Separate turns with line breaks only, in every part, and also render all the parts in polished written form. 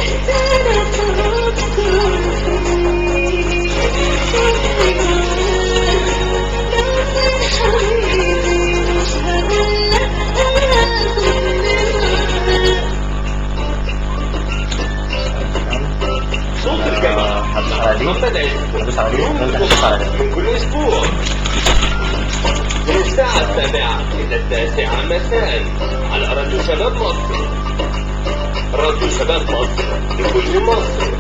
محتارة أفكر فيك، ربي معاك لو فين حبيبي، مش هقول لأ، خدني معاك.
صوت الجامعة
هدوس على دي.
محمد عز.
هدوس على دي
يوم
وانت هتدوس على
الجمعة
دي.
من كل أسبوع من الساعة 7 إلى 9 مساء على راديو شباب مصر. راديو شباب مصر لكل مصر.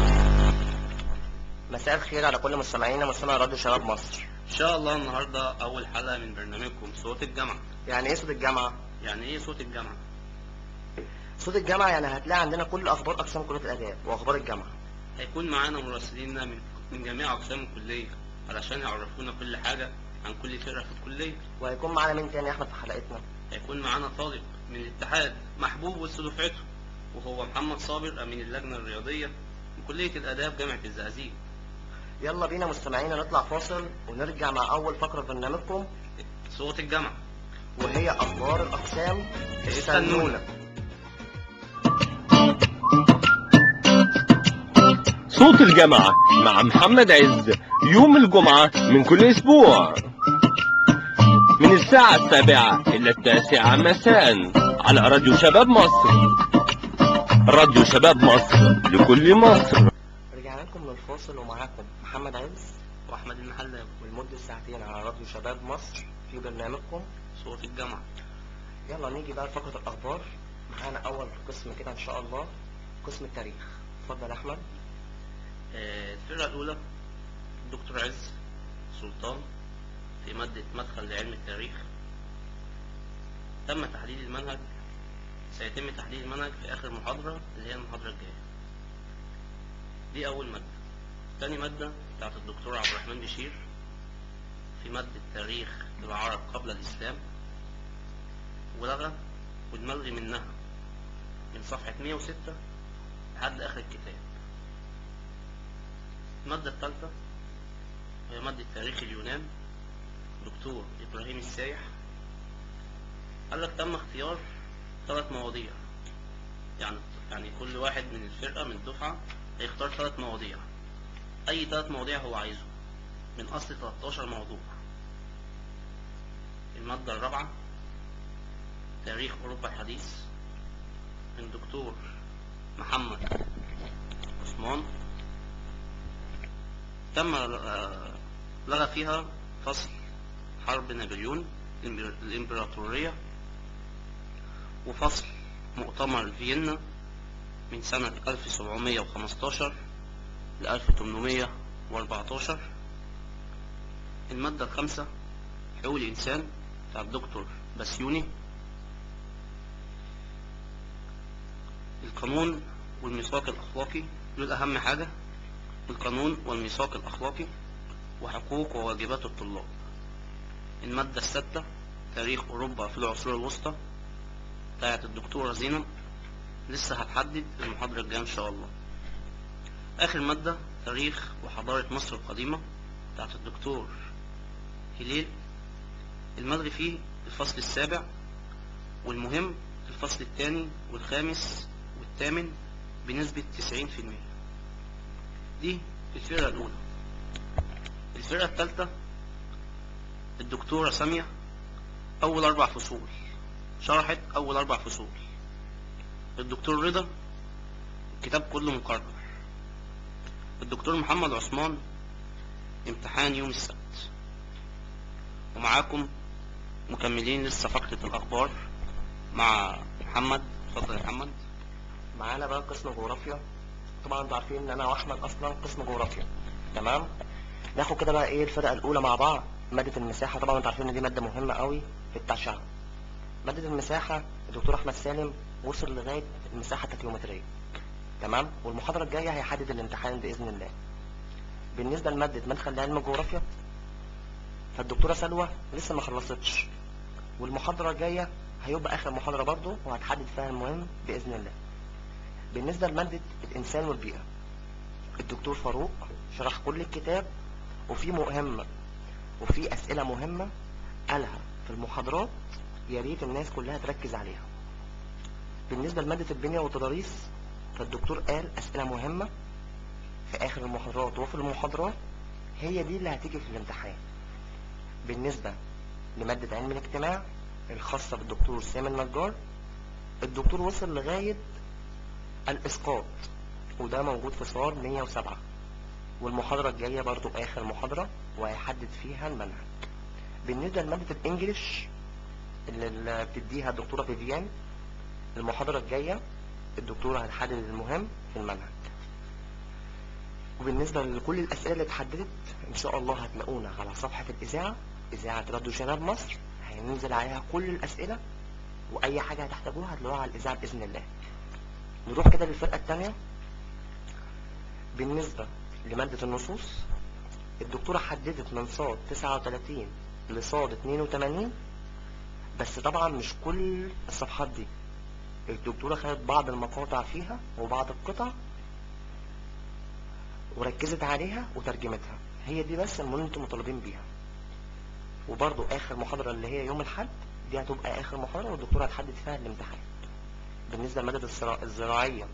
مساء الخير على كل مستمعينا مستمع راديو شباب مصر.
ان شاء الله النهارده اول حلقة من برنامجكم صوت الجامعة.
يعني ايه صوت الجامعة؟
يعني ايه صوت الجامعة؟
صوت الجامعة يعني هتلاقي عندنا كل اخبار اقسام كلية الاداب واخبار الجامعة.
هيكون معانا مراسليننا من جميع اقسام الكلية علشان يعرفونا كل حاجة عن كل فرقه في الكلية.
وهيكون معانا مين تاني يا احمد في حلقتنا؟
هيكون معانا طالب من الاتحاد محبوب وسط دفعته، وهو محمد صابر امين اللجنة الرياضية من كليه الاداب جامعه الزقازيق.
يلا بينا مستمعينا نطلع فاصل ونرجع مع اول فقرة في برنامجكم
صوت الجامعة،
وهي اخبار الاقسام. استنونا.
صوت الجامعة مع محمد عز يوم الجمعة من كل أسبوع من الساعة 7 إلى 9 مساء على راديو شباب مصر. راديو شباب مصر لكل مصر.
رجعنا لكم من الفاصل ومعاكم محمد عز
واحمد المحلاوي
ولمدة ساعتين على راديو شباب مصر في برنامجكم
صوت الجامعة.
يلا نيجي بقى لفقرة الأخبار. معانا أول قسم كده إن شاء الله قسم التاريخ. اتفضل يا أحمد.
الفرقة الاولى الدكتور عز سلطان في مادة مدخل لعلم التاريخ. تم تحديد المنهج، سيتم تحديد المنهج في آخر محاضرة اللي هي المحاضرة الجاية. دي أول مادة. تاني مادة بتاعت الدكتور عبد الرحمن بشير في مادة تاريخ العرب قبل الإسلام، ولغى والملغي منها من صفحة 106 لحد آخر الكتاب. المادة الثالثة وهي مادة تاريخ اليونان، دكتور إبراهيم السايح. قال لك تم اختيار 3 مواضيع، يعني كل واحد من الفرقة من الدفعة هيختار 3 مواضيع، أي 3 مواضيع هو عايزه من أصل 13 موضوع. المادة الرابعة تاريخ أوروبا الحديث من دكتور محمد عثمان، تم لغى فيها فصل حرب نابليون الإمبراطورية، وفصل مؤتمر فيينا من سنة 1715 ل 1814. المادة الخامسة حقوق الإنسان بتاع الدكتور بسيوني. القانون والميثاق الأخلاقي دول أهم حاجة، القانون والميثاق الأخلاقي وحقوق وواجبات الطلاب. المادة السادسة تاريخ أوروبا في العصور الوسطى بتاعت الدكتورة زينب، لسه هتحدد المحاضرة الجاية إن شاء الله. آخر مادة تاريخ وحضارة مصر القديمة بتاعت الدكتور هليل، الملغي فيه الفصل السابع، والمهم الفصل الثاني والخامس والثامن بنسبة 90%. دي الفرقة الأولى. الفرقة الثالثة الدكتورة سامية، أول 4 فصول، شرحت أول 4 فصول. الدكتور رضا الكتاب كله مقرر. الدكتور محمد عثمان امتحان يوم السبت. ومعاكم مكملين لسه فقرة الأخبار مع محمد. اتفضل يا محمد.
معانا بقى قسم جغرافيا. طبعا انتوا عارفين ان انا واحمد اصلا قسم جغرافيا، تمام؟ ناخد كده بقى ايه الفرقة الاولى مع بعض، مادة المساحة. طبعا انتوا عارفين ان دي مادة مهمة قوي في التعشعه. مادة المساحة الدكتور احمد سالم وصل لغاية المساحة التكيومتريه، تمام؟ والمحاضره الجاية هيحدد الامتحان باذن الله. بالنسبة لمادة مدخل لعلم الجغرافيا فالدكتوره سلوى لسه ما خلصتش، والمحاضره الجاية هيبقى اخر محاضرة برضو وهتحدد فيها المهم باذن الله. بالنسبة لمادة الانسان والبيئة الدكتور فاروق شرح كل الكتاب، وفي مهمة وفي اسئلة مهمة قالها في المحاضرات، يا ريت الناس كلها تركز عليها. بالنسبة لمادة البنية والتضاريس فالدكتور قال أسئلة مهمة في آخر المحاضرات وفي المحاضرات هي دي اللي هتيجي في الامتحان. بالنسبة لمادة علم الاجتماع الخاصة بالدكتور سامي النجار، الدكتور وصل لغاية الإسقاط، وده موجود في صاد 107، والمحاضرة الجاية برضو آخر محاضرة وهيحدد فيها المنهج. بالنسبة لمادة ال English اللي بتديها الدكتورة فيفيان، المحاضرة الجاية الدكتورة هتحدد المهم في المنهج. وبالنسبة لكل الأسئلة اللي اتحددت إن شاء الله هتلاقونا على صفحة الإذاعة، إذاعة راديو شباب مصر، هينزل عليها كل الأسئلة، وأي حاجة هتحتاجوها هتلاقوها على الإذاعة بإذن الله. نروح كده للفرقة التانية. بالنسبة لمادة النصوص، الدكتورة حددت من صاد 39 لصاد 82، بس طبعا مش كل الصفحات دي، الدكتورة خدت بعض المقاطع فيها وبعض القطع وركزت عليها وترجمتها، هي دي بس اللي انتم مطالبين بيها. وبرضو اخر محاضرة اللي هي يوم الاحد دي هتبقى اخر محاضرة والدكتورة هتحدد فيها الامتحان. بالنسبة لمادة الزراعية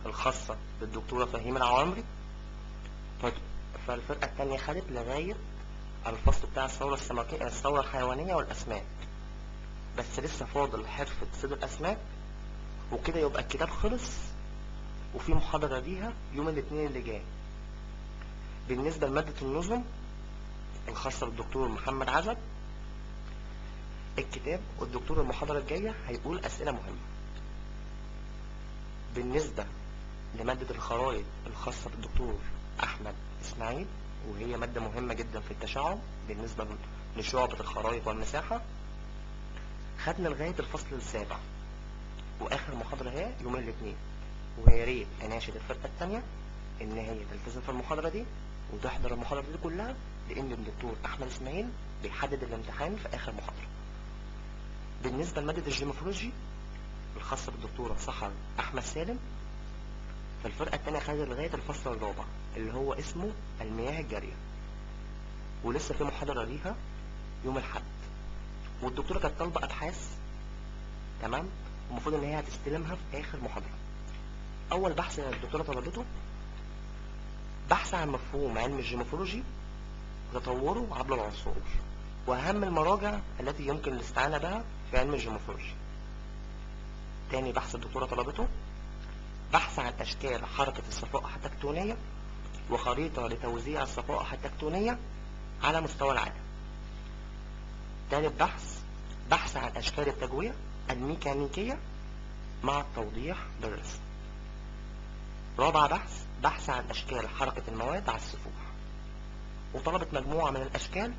الخاصة بالدكتورة فهيم العوامري، فالفرقة التانية خدت لغاية الفصل بتاع الثورة السمكية، الثورة الحيوانية والأسماك، بس لسه فاضل حرفة صيد الأسماك، وكده يبقى الكتاب خلص، وفي محاضرة ليها يوم الاثنين اللي جاي. بالنسبة لمادة النظم الخاصة بالدكتور محمد عزب، الكتاب والدكتور المحاضرة الجاية هيقول أسئلة مهمة. بالنسبة لمادة الخرائط الخاصة بالدكتور أحمد إسماعيل، وهي مادة مهمة جدا في التشعب بالنسبة لشعبة الخرائط والمساحة، خدنا لغاية الفصل السابع، وآخر محاضرة هي يوم الاثنين. ويا ريت أناشد الفرقة التانية إن هي تلتزم في المحاضرة دي وتحضر المحاضرة دي كلها، لأن الدكتور أحمد إسماعيل بيحدد الامتحان في آخر محاضرة. بالنسبة لمادة الجيموفولوجي الخاصة بالدكتورة سحر أحمد سالم، فالفرقة التانية خدت لغاية الفصل الرابع اللي هو اسمه المياه الجارية، ولسه في محاضرة ليها يوم الأحد، والدكتورة كانت طالبة أبحاث، تمام، المفروض إن هي هتستلمها في آخر محاضرة. أول بحث الدكتورة طلبته بحث عن مفهوم علم الجيموفولوجي وتطوره عبر العصور، وأهم المراجع التي يمكن الاستعانة بها في علم الجيموفولوجي. تاني بحث الدكتورة طلبته بحث عن أشكال حركة الصفائح التكتونية وخريطة لتوزيع الصفائح التكتونية على مستوى العالم. تالت بحث، بحث عن أشكال التجوية الميكانيكية مع التوضيح بالرسم. رابع بحث، بحث عن أشكال حركة المواد على السفوح، وطلبت مجموعة من الأشكال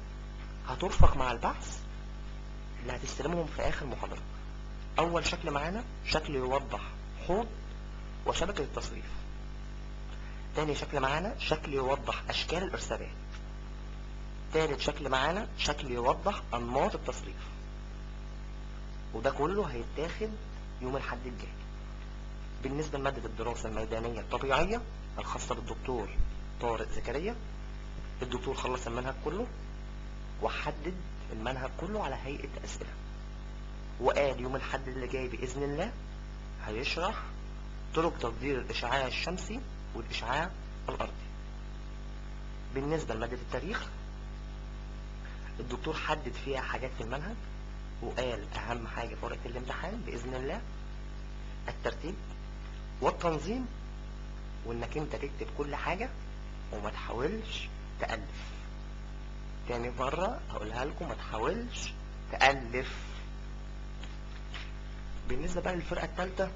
هترفق مع البحث اللي هتستلمهم في آخر محاضرة. أول شكل معانا شكل يوضح حوض وشبكة التصريف. تاني شكل معانا شكل يوضح أشكال الإرسابات. تالت شكل معانا شكل يوضح أنماط التصريف. وده كله هيتاخد يوم الأحد الجاي. بالنسبة لمادة الدراسة الميدانية الطبيعية الخاصة بالدكتور طارق زكريا، الدكتور خلص المنهج كله وحدد المنهج كله على هيئة أسئلة، وقال يوم الأحد اللي جاي بإذن الله هيشرح طرق تقدير الإشعاع الشمسي والإشعاع الأرضي. بالنسبة لمادة التاريخ، الدكتور حدد فيها حاجات في المنهج، وقال أهم حاجة في ورقة الامتحان بإذن الله الترتيب والتنظيم، وإنك أنت تكتب كل حاجة وما تحاولش تألف. تاني مرة هقولها لكم، ما تحاولش تألف. بالنسبة بقى للفرقة التالتة،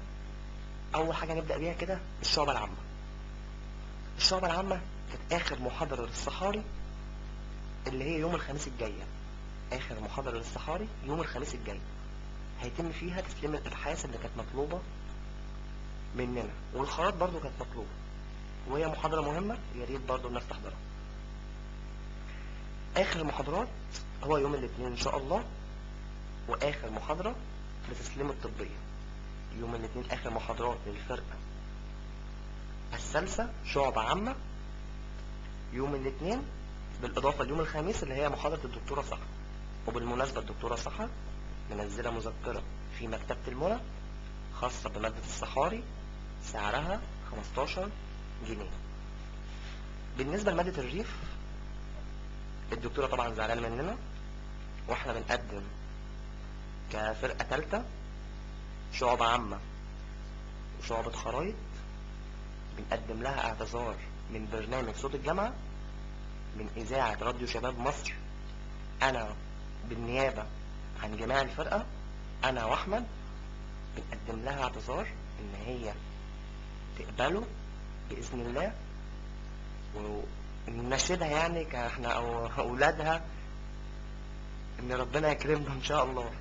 أول حاجة نبدأ بيها كده الشعبة العامة. الشعبة العامة كانت آخر محاضرة للصحاري اللي هي يوم الخميس الجاية. آخر محاضرة للصحاري يوم الخميس الجاي هيتم فيها تسليم الأبحاث اللي كانت مطلوبة مننا، والخرائط برضو كانت مطلوبة، وهي محاضرة مهمة يا ريت برضو الناس تحضرها. آخر المحاضرات هو يوم الاثنين إن شاء الله، وآخر محاضرة لتسليم الطبية يوم الاثنين، آخر محاضرات للفرقة الثالثة شعبة عامة يوم الاثنين، بالإضافة ليوم الخميس اللي هي محاضرة الدكتورة سحر. وبالمناسبة الدكتورة سحر منزلة مذكرة في مكتبة المنى خاصة بمادة الصحاري، سعرها 15 جنيه. بالنسبة لمادة الريف، الدكتورة طبعا زعلانة مننا، واحنا بنقدم كفرقة تالتة شعبة عامة وشعبة خرايط، بنقدم لها اعتذار من برنامج صوت الجامعة، من إذاعة راديو شباب مصر. أنا بالنيابة عن جميع الفرقة، أنا وأحمد، بنقدم لها اعتذار إن هي تقبله بإذن الله، ونناشدها يعني كإحنا أو أولادها إن ربنا يكرمنا إن شاء الله.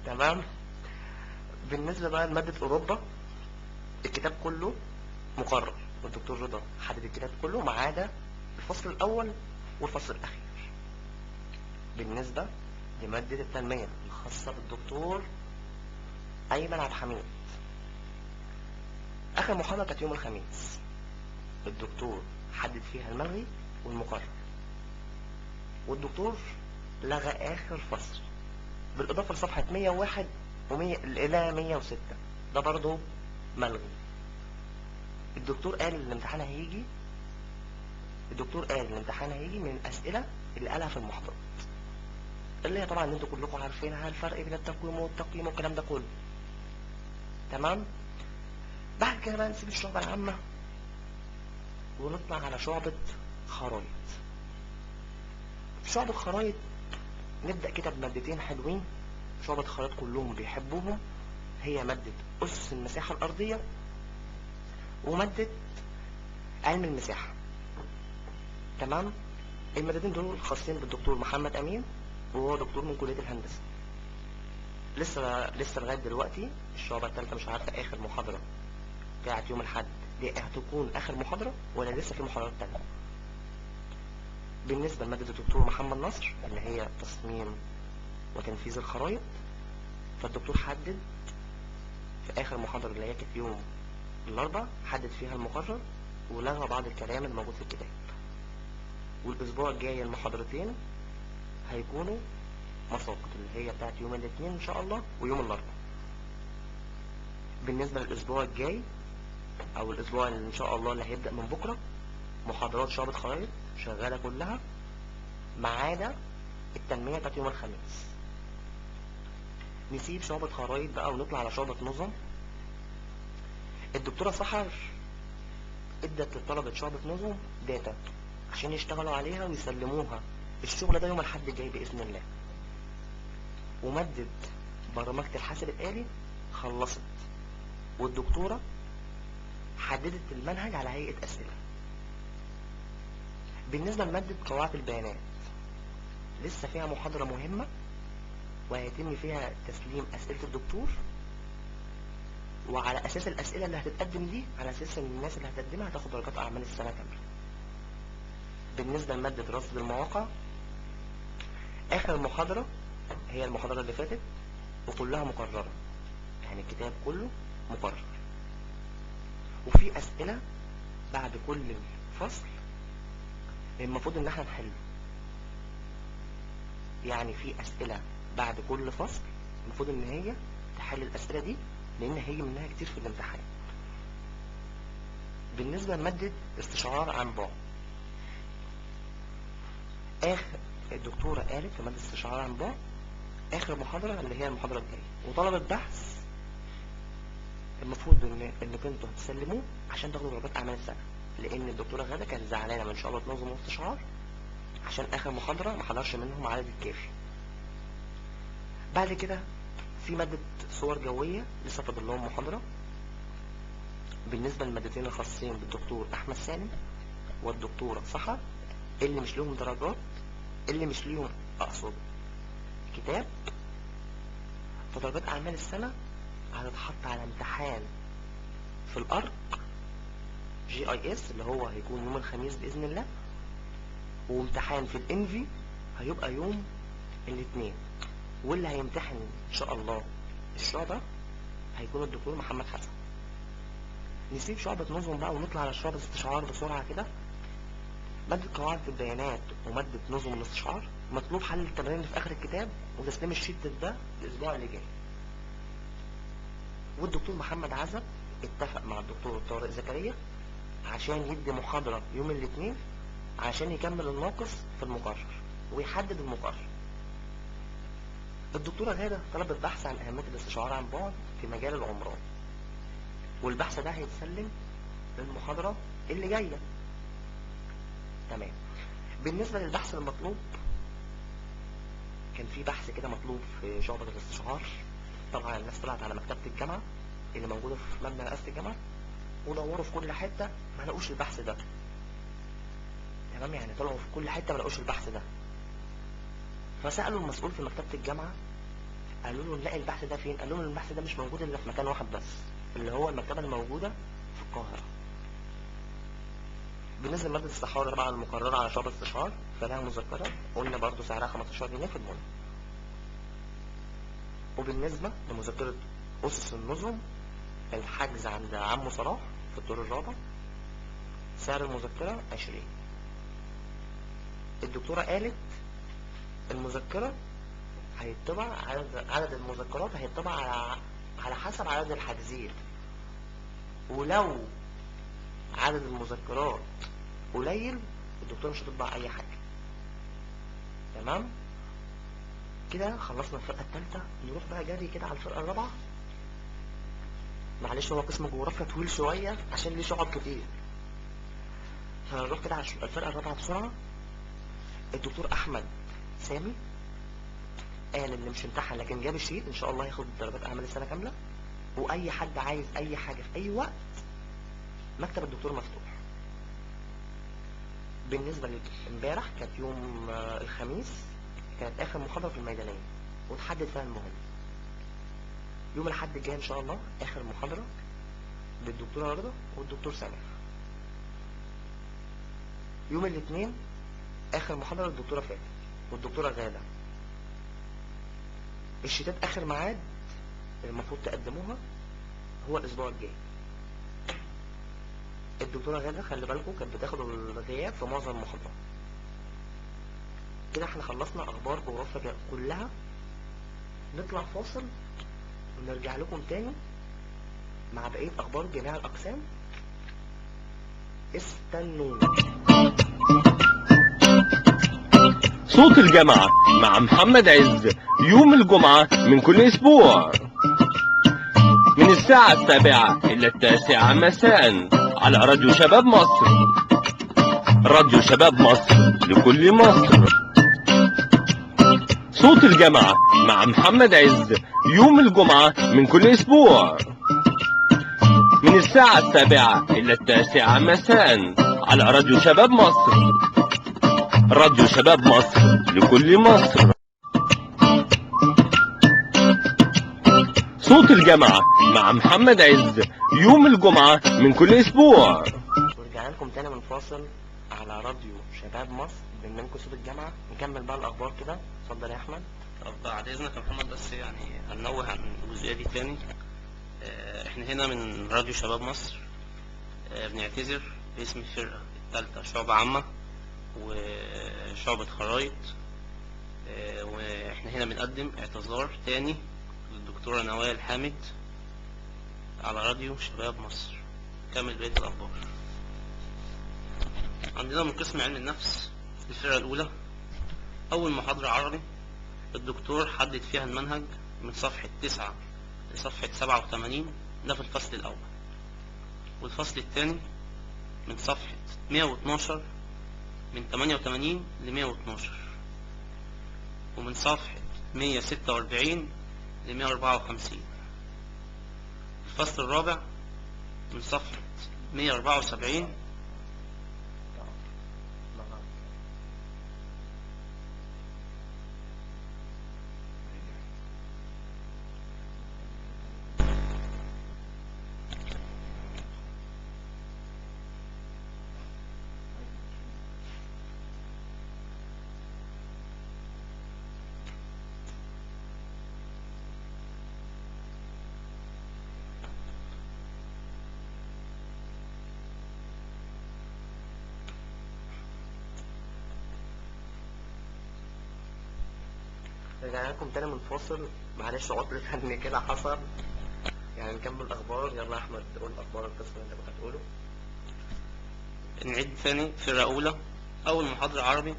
تمام. بالنسبة بقى لمادة أوروبا، الكتاب كله مقرر، والدكتور رضا حدد الكتاب كله ما عدا الفصل الأول والفصل الأخير. بالنسبة لمادة التنمية الخاصة بالدكتور أيمن عبد الحميد، آخر محاضرة كانت يوم الخميس، الدكتور حدد فيها الملغي والمقرر، والدكتور لغى آخر فصل، بالإضافة لصفحة 101 إلى 106، ده برضه ملغي. الدكتور قال الامتحان هيجي، الدكتور قال الامتحان هيجي من الأسئلة اللي قالها في المحاضرات، اللي هي طبعا انتوا كلكم عارفينها، الفرق بين التقويم والتقييم والكلام ده كله. تمام. بعد كده بقى نسيب الشعبة العامة ونطلع على شعبة خرايط. في شعبة خرايط نبدأ كده بمادتين حلوين شعبة خرايط كلهم بيحبوهم، هي مادة أسس المساحة الأرضية ومادة علم المساحة. تمام. المادتين دول خاصين بالدكتور محمد أمين، وهو دكتور من كلية الهندسة. لسه لغاية دلوقتي الشعبة التالتة مش عارفة آخر محاضرة بتاعت يوم الأحد دي هتكون آخر محاضرة ولا لسه في محاضرات تانية. بالنسبة لمادة الدكتور محمد نصر اللي هي تصميم وتنفيذ الخرائط، فالدكتور حدد في آخر محاضرة اللي هي كانت يوم الأربعاء، حدد فيها المقرر ولغى بعض الكلام الموجود في الكتاب. والأسبوع الجاي المحاضرتين هيكونوا مساقط اللي هي بتاعت يوم الاثنين إن شاء الله ويوم الأربعاء. بالنسبة للأسبوع الجاي أو الأسبوع اللي إن شاء الله اللي هيبدأ من بكرة، محاضرات شعبة خرائط شغالة كلها ما عدا التنمية بتاعت يوم الخميس. نسيب شعبة خرائط بقى ونطلع على شعبة نظم. الدكتورة سحر ادت لطلبة شعبة نظم data عشان يشتغلوا عليها ويسلموها الشغل ده يوم الأحد الجاي بإذن الله. ومادة برمجة الحاسب الآلي خلصت، والدكتورة حددت المنهج على هيئة أسئلة. بالنسبة لمادة قواعد البيانات لسه فيها محاضرة مهمة وهيتم فيها تسليم أسئلة الدكتور، وعلى أساس الأسئلة اللي هتتقدم دي على أساس إن الناس اللي هتقدمها هتاخد درجات أعمال السنة كاملة. بالنسبة لمادة رصد المواقع، آخر محاضرة هي المحاضرة اللي فاتت وكلها مقررة، يعني الكتاب كله مقرر، وفي أسئلة بعد كل فصل المفروض إن احنا نحله. يعني في أسئلة بعد كل فصل المفروض إن هي تحل الأسئلة دي لأن هيجي منها كتير في الامتحان. بالنسبة لمادة استشعار عن بعد، آخر الدكتورة قالت في مادة استشعار عن بعد آخر محاضرة اللي هي المحاضرة الجاية، وطلبت بحث المفروض إن كنتوا هتسلموه عشان تاخدوا درجات أعمال السنة، لأن الدكتورة غادة كانت زعلانة من شعبة نظم واستشعار عشان آخر محاضرة ما حضرش منهم عدد الكافي. بعد كده في مادة صور جوية لسه فاضل لهم محاضرة. بالنسبة للمادتين الخاصين بالدكتور أحمد سالم والدكتورة سحر اللي مش لهم درجات، اللي مش ليهم أقصد كتاب، فدرجات أعمال السنة هتتحط على امتحان في ال ArcGIS اللي هو هيكون يوم الخميس بإذن الله، وامتحان في ال ENVI هيبقى يوم الاثنين، واللي هيمتحن ان شاء الله الشعبة هيكون الدكتور محمد حسن. نسيب شعبة نظم بقى ونطلع على شعبة استشعار بسرعة كده. مادة قواعد البيانات ومادة نظم الاستشعار مطلوب حل التمارين اللي في آخر الكتاب وتسليم ال sheet ده الأسبوع اللي جاي. والدكتور محمد عزب اتفق مع الدكتور طارق زكريا عشان يدي محاضرة يوم الاثنين عشان يكمل الناقص في المقرر ويحدد المقرر. الدكتورة غادة طلبت بحث عن أهمية الاستشعار عن بعد في مجال العمران، والبحث ده هيتسلم للمحاضرة اللي جاية. تمام. بالنسبة للبحث المطلوب، كان في بحث كده مطلوب في شعبة الاستشعار. طبعا الناس طلعت على مكتبة الجامعة اللي موجودة في مبنى رئاسة الجامعة ودوروا في كل حتة ما لقوش البحث ده. تمام، يعني طلعوا في كل حتة ما لقوش البحث ده. فسألوا المسؤول في مكتبة الجامعة، قالوا له نلاقي البحث ده فين؟ قالوا له البحث ده مش موجود إلا في مكان واحد بس، اللي هو المكتبة الموجودة في القاهرة. بالنسبة لمادة الصحارى طبعا المقررة على شعبة الاستشعار فلها مذكرة، قلنا برضو سعرها 15 جنيه في المنى. وبالنسبة لمذكرة أسس النظم، الحجز عند عمو صلاح في الدور الرابع، سعر المذكرة 20. الدكتورة قالت المذكرة هيطبع عدد المذكرات هيطبع على حسب عدد الحاجزين، ولو عدد المذكرات قليل الدكتور مش هتطبع اي حاجة. تمام كده خلصنا الفرقة الثالثة، نروح بقى جري كده على الفرقة الرابعة. معلش هو قسم جغرافيا طويل شوية عشان ليه شعب كتير، فهنروح كده على الفرقة الرابعة بسرعة. الدكتور احمد سامي قال اللي مش امتحن لكن جاب ال sheet ان شاء الله هياخد درجات اعمال السنة كاملة، واي حد عايز اي حاجة في اي وقت مكتب الدكتور مفتوح. بالنسبة لامبارح كانت يوم الخميس، كانت اخر محاضرة في الميدانية وتحدد فيها المهم. يوم الاحد الجاي ان شاء الله اخر محاضرة للدكتوره رضا والدكتور سامح. يوم الاثنين اخر محاضرة للدكتوره فاتن والدكتورة غاده. الشتات اخر ميعاد المفروض تقدموها هو الاسبوع الجاي. الدكتورة غاده خلي بالكم كانت بتاخد الغياب في معظم المحاضرات. كده احنا خلصنا اخبار جغرافيا كلها، نطلع فاصل ونرجع لكم تاني مع بقية اخبار جميع الاقسام. استنونا.
صوت الجامعة مع محمد عز، يوم الجمعة من كل أسبوع من الساعة 7 إلى 9 مساء على راديو شباب مصر. راديو شباب مصر لكل مصر. صوت الجامعة مع محمد عز، يوم الجمعة من كل أسبوع من الساعة 7 إلى 9 مساء على راديو شباب مصر. راديو شباب مصر لكل مصر. صوت الجامعة مع محمد عز، يوم الجمعة من كل أسبوع.
ورجعنا لكم تاني من فاصل على راديو شباب مصر، برنامجكم صوت الجامعة. نكمل بقى الأخبار كده، اتفضل يا أحمد.
طب بعد إذنك يا محمد، بس يعني هنوه عن الجزئية دي تاني. احنا هنا من راديو شباب مصر بنعتذر باسم الفرقة الثالثة شعبة عامة وشعبة خرايط، واحنا هنا بنقدم اعتذار تاني للدكتورة نوال حامد على راديو شباب مصر. كمل بقية الأخبار. عندنا من قسم علم النفس الفرقة الأولى أول محاضرة عربي الدكتور حدد فيها المنهج من صفحة 9 لصفحة 87، ده في الفصل الأول، والفصل الثاني من صفحة 112 من 88 ل 112، ومن صفحة 146 ل 154. الفصل الرابع من صفحة 174
رجعنا لكم تاني من فاصل، معلش عطل فني كده حصل. يعني نكمل اخبار. يلا يا احمد قول اخبار القسم اللي انت كنت هتقوله.
نعيد ثاني. فرقة أولى، أول محاضرة عربي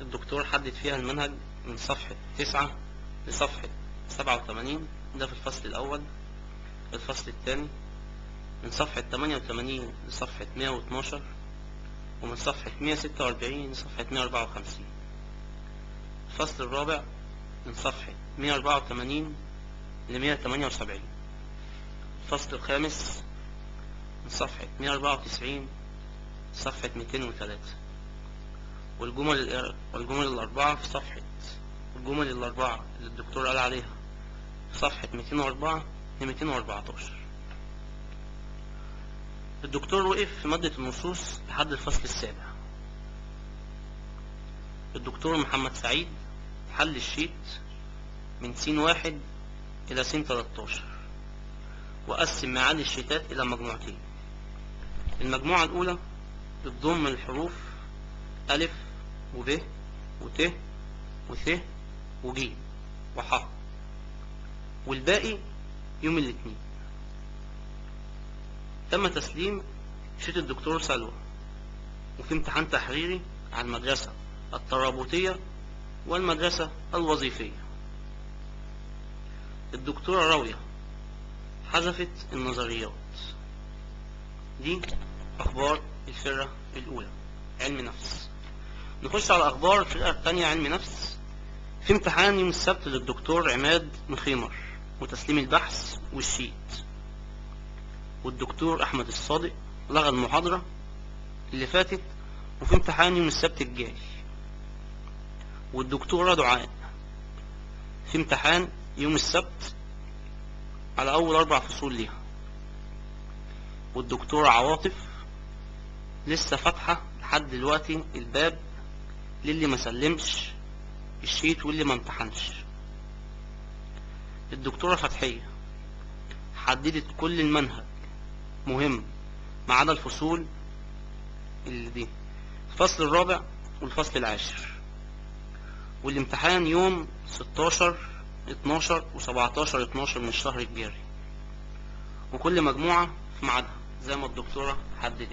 الدكتور حدد فيها المنهج من صفحة 9 لصفحة 87، ده في الفصل الأول. الفصل الثاني من صفحة 88 لصفحة 112، ومن صفحة 146 لصفحة 154. الفصل الرابع من صفحة 184 ل 178. الفصل الخامس من صفحة 194 صفحة 203. والجمل الأربعة في صفحة الجمل الأربعة اللي الدكتور قال عليها في صفحة 204 ل 214. الدكتور وقف في مادة النصوص لحد الفصل السابع. الدكتور محمد سعيد حل ال sheet من س 1 إلى س 13، وقسم ميعاد الشيتات إلى مجموعتين. المجموعة الأولى بتضم الحروف ألف وب وت وث وج وح، والباقي يوم الاثنين. تم تسليم sheet الدكتور سلوى، وفي امتحان تحريري على المدرسة الترابطية والمدرسة الوظيفية. الدكتورة راوية حذفت النظريات. دي أخبار الفرقة الأولى علم نفس. نخش على أخبار الفرقة الثانية علم نفس. في امتحان يوم السبت للدكتور عماد مخيمر وتسليم البحث وال sheet. والدكتور أحمد الصادق لغى المحاضرة اللي فاتت، وفي امتحان يوم السبت الجاي. والدكتورة دعاء في امتحان يوم السبت على أول 4 فصول ليها. والدكتورة عواطف لسه فاتحة لحد دلوقتي الباب للي ما سلمش الشيت واللي ما امتحنش. الدكتورة فتحية حددت كل المنهج مهم ما عدا الفصول اللي دي، الفصل الرابع والفصل العاشر. والامتحان يوم 16/12 و17/12 من الشهر الجاري، وكل مجموعة في ميعادها زي ما الدكتورة حددت.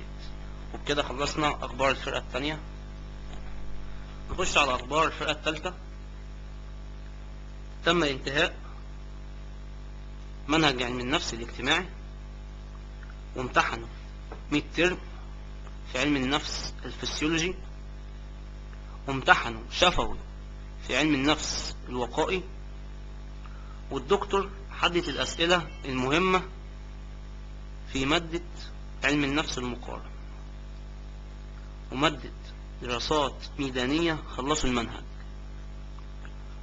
وبكده خلصنا أخبار الفرقة الثانية. نخش على أخبار الفرقة الثالثة. تم انتهاء منهج علم النفس الاجتماعي، وامتحنوا 100 ترم في علم النفس الفسيولوجي، وامتحنوا شفوي في علم النفس الوقائي. والدكتور حدد الأسئلة المهمة في مادة علم النفس المقارن، ومادة دراسات ميدانية خلصوا المنهج،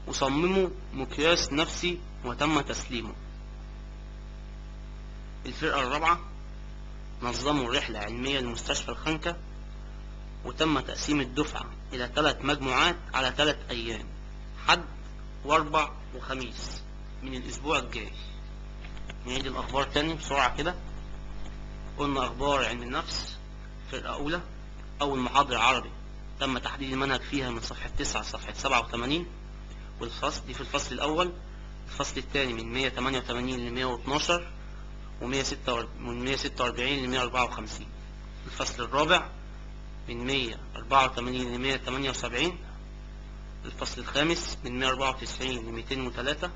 وصمموا مقياس نفسي وتم تسليمه. الفرقة الرابعة نظموا رحلة علمية لمستشفى الخنكة، وتم تقسيم الدفعة إلى 3 مجموعات على 3 أيام، حد وأربع وخميس من الأسبوع الجاي. نعيد الأخبار تاني بسرعة كده. قلنا أخبار علم النفس فرقة أولى، أول محاضرة عربي تم تحديد المنهج فيها من صفحة 9 لصفحة 87، والفصل دي في الفصل الأول. الفصل الثاني من 188 ل 112، ومن 146 ل 154. الفصل الرابع من 184 ل 178. الفصل الخامس من 194 ل 203،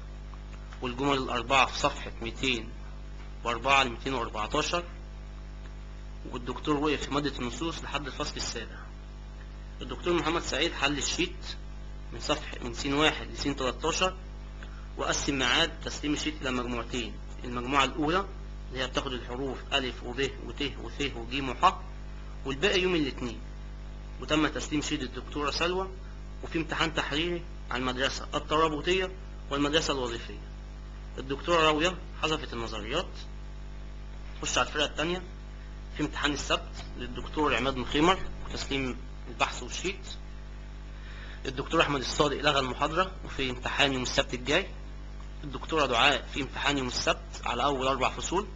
والجمل الأربعة في صفحة 204 ل 214. والدكتور وقف في مادة النصوص لحد الفصل السابع. الدكتور محمد سعيد حل ال sheet من صفحة من س 1 ل س 13، وقسم ميعاد تسليم ال sheet إلى مجموعتين. المجموعة الأولى اللي هي بتاخد الحروف أ وب وت وث وج وح، والباقي يوم الاثنين. وتم تسليم sheet الدكتورة سلوى، وفي امتحان تحريري على المدرسة الترابطية والمدرسة الوظيفية. الدكتورة راوية حذفت النظريات. خش على الفرقة الثانية. في امتحان السبت للدكتور عماد مخيمر وتسليم البحث وال sheet. الدكتور أحمد الصادق لغى المحاضرة، وفي امتحان يوم السبت الجاي. الدكتورة دعاء في امتحان يوم السبت على أول 4 فصول.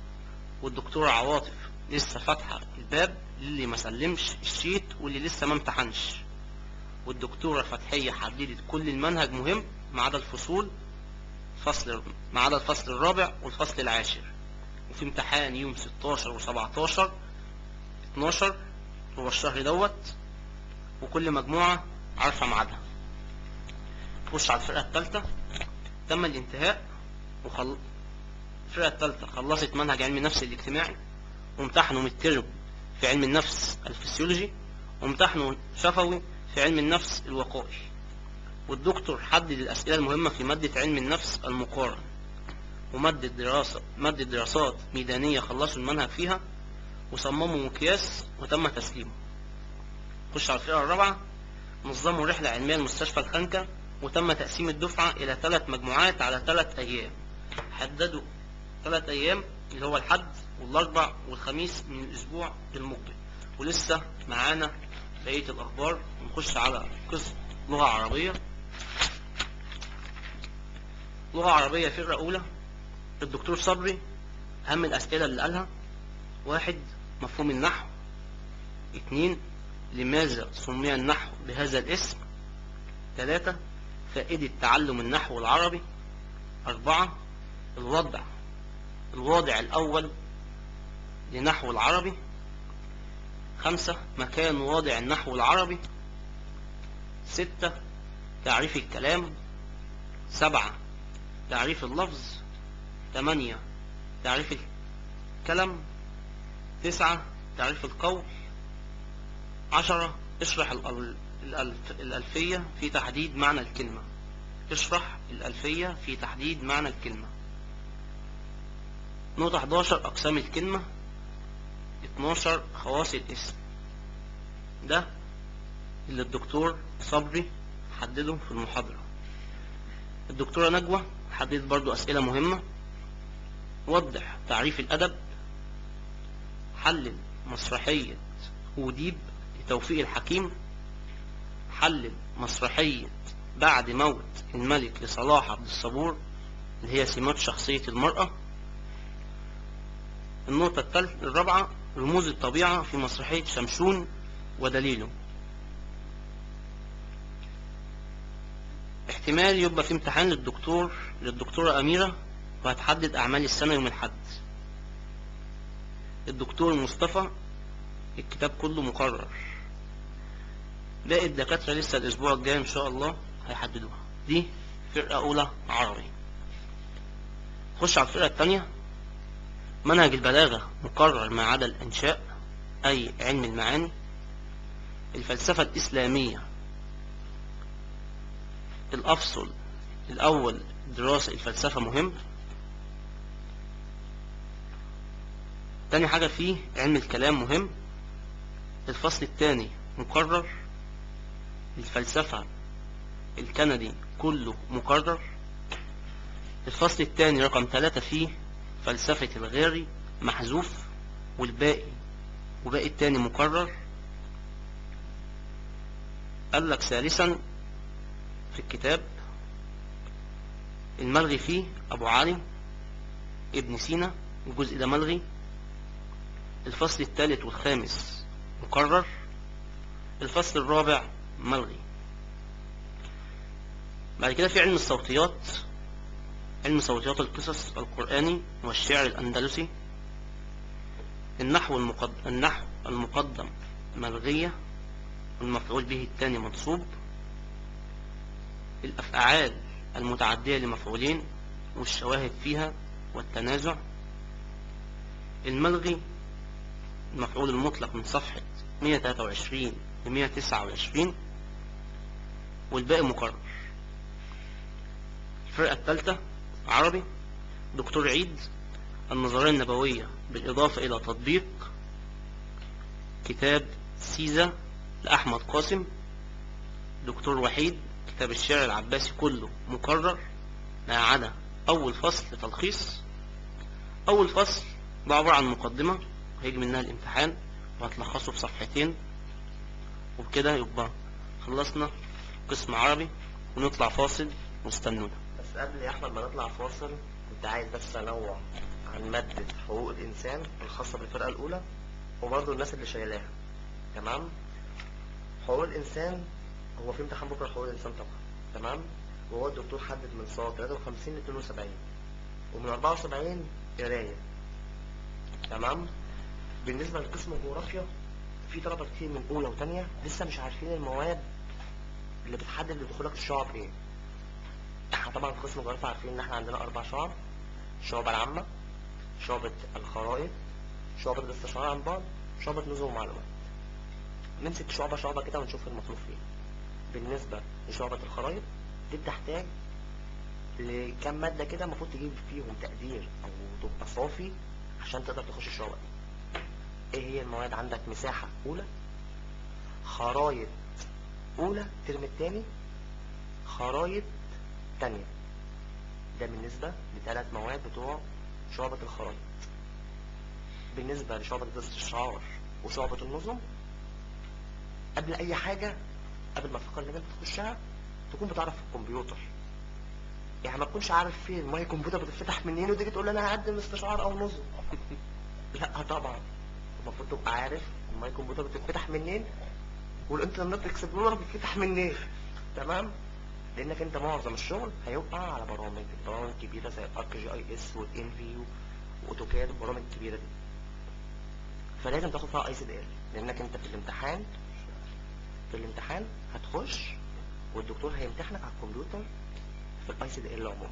والدكتورة عواطف لسه فاتحة الباب للي ما سلمش ال sheet واللي لسه ما امتحنش. والدكتورة فتحية حددت كل المنهج مهم ما عدا الفصول، فصل ما عدا الفصل الرابع والفصل العاشر. وفي امتحان يوم 16 و17 12 هو الشهر دوت، وكل مجموعة عارفة ميعادها. خش على الفرقة الثالثة، تم الانتهاء الفرقة الثالثة خلصت منهج علم النفس الاجتماعي، وامتحنوا midterm في علم النفس الفسيولوجي، وامتحنوا شفوي في علم النفس الوقائي. والدكتور حدد الأسئلة المهمة في مادة علم النفس المقارن، ومادة دراسات ميدانية خلصوا المنهج فيها، وصمموا مقياس وتم تسليمه. خش على الفرقة الرابعة، نظموا رحلة علمية لمستشفى الخنكة، وتم تقسيم الدفعة إلى 3 مجموعات على 3 أيام. حددوا 3 أيام اللي هو الحد والأربع والخميس من الأسبوع المقبل. ولسه معانا بقية الأخبار. ونخش على قسم لغة عربية. لغة عربية فرقة أولى، الدكتور صبري أهم الأسئلة اللي قالها: 1 مفهوم النحو، 2 لماذا سمي النحو بهذا الاسم، 3 فائدة تعلم النحو العربي، 4 الوضع الأول لنحو العربي، 5 مكان واضع النحو العربي، 6 تعريف الكلام، 7 تعريف اللفظ، 8 تعريف الكلام، 9 تعريف القول، 10 اشرح الألفية في تحديد معنى الكلمة. اشرح الألفية في تحديد معنى الكلمة. نقطة 11 أقسام الكلمة، 12 خواص الاسم. ده اللي الدكتور صبري حدده في المحاضرة. الدكتورة نجوى حددت برضو أسئلة مهمة: وضح تعريف الأدب، حلل مسرحية أوديب لتوفيق الحكيم، حلل مسرحية بعد موت الملك لصلاح عبد الصبور اللي هي سمات شخصية المرأة. النقطة الرابعة رموز الطبيعة في مسرحية شمشون ودليله. احتمال يبقى في امتحان للدكتورة أميرة، وهتحدد أعمال السنة يوم الأحد. الدكتور مصطفى الكتاب كله مقرر. باقي الدكاترة لسه الأسبوع الجاي إن شاء الله هيحددوها. دي فرقة أولى عربي. خش على الفرقة التانية، منهج البلاغة مقرر ما عدا الإنشاء أي علم المعاني، الفلسفة الإسلامية الأفصل الأول دراسة الفلسفة مهم. تاني حاجة فيه علم الكلام مهم. الفصل الثاني مقرر. الفلسفة الكندي كله مقرر. الفصل الثاني رقم 3 فيه فلسفة الغاري محذوف، وباقي التاني مقرر. قال لك ثالثا في الكتاب الملغي فيه أبو علي ابن سينا، الجزء ده ملغي. الفصل الثالث والخامس مقرر. الفصل الرابع ملغي. بعد كده في علم الصوتيات، علم صوتيات القصص القرآني والشعر الأندلسي. النحو المقدم ملغية، والمفعول به الثاني منصوب. الأفعال المتعدية لمفعولين والشواهد فيها والتنازع. الملغي المفعول المطلق من صفحة 123 ل 129، والباقي مقرر. الفرقة الثالثة عربي، دكتور عيد، النظرية النبوية بالإضافة إلى تطبيق كتاب سيزا لأحمد قاسم. دكتور وحيد، كتاب الشعر العباسي كله مقرر ما عدا أول فصل تلخيص. أول فصل ده عبارة عن مقدمة هيجي منها الامتحان وهتلخصه في صفحتين، وبكده يبقى خلصنا قسم عربي. ونطلع فاصل واستنونا.
بس قبل يا احمد ما نطلع فاصل، كنت عايز بس انوه عن مادة حقوق الانسان الخاصة بالفرقة الاولى وبرضه الناس اللي شايلاها. تمام؟ حقوق الانسان هو في امتحان بكره حقوق الانسان طبعا، تمام؟ وهو الدكتور حدد من صاد 53 ل 72 ومن 74 قرايه. تمام. بالنسبة لقسم الجغرافيا، في طلبة كتير من أولى وتانية لسه مش عارفين المواد اللي بتحدد لدخولك الشعب ايه. احنا طبعا في قسم الجغرافيا عارفين ان احنا عندنا 4 شعب: الشعبة العامة، شعبة الخرائط، شعبة الاستشعار عن بعد، شعبة نظم ومعلومات. نمسك شعبة شعبة كده ونشوف المطلوب فيها. بالنسبة لشعبة الخرائط دي بتحتاج لكام مادة كده المفروض تجيب فيهم تقدير أو تبقى صافي عشان تقدر تخش الشعبة دي. ايه هي المواد؟ عندك مساحة أولى، خرايط أولى الترم التاني، خرايط تانية. ده بالنسبة لثلاث مواد بتوع شعبة الخرايط. بالنسبة لشعبة الاستشعار وشعبة النظم، قبل أي حاجة، قبل ما تفكر إنك أنت تخشها، تكون بتعرف في الكمبيوتر. يعني ما تكونش عارف فين my computer بتتفتح منين وتيجي تقول انا هقدم استشعار او نظم. لا طبعا، المفروض تبقى عارف ال my computer بتتفتح منين وال Internet Explorer بتتفتح منين. تمام؟ لانك انت معظم الشغل هيبقى على برامج كبيرة زي ال ArcGIS وال ENVI و AutoCAD، البرامج الكبيرة دي، فلازم تاخد فيها ICDL، لانك انت في الامتحان هتخش والدكتور هيمتحنك على الكمبيوتر في ال ICDL عموما.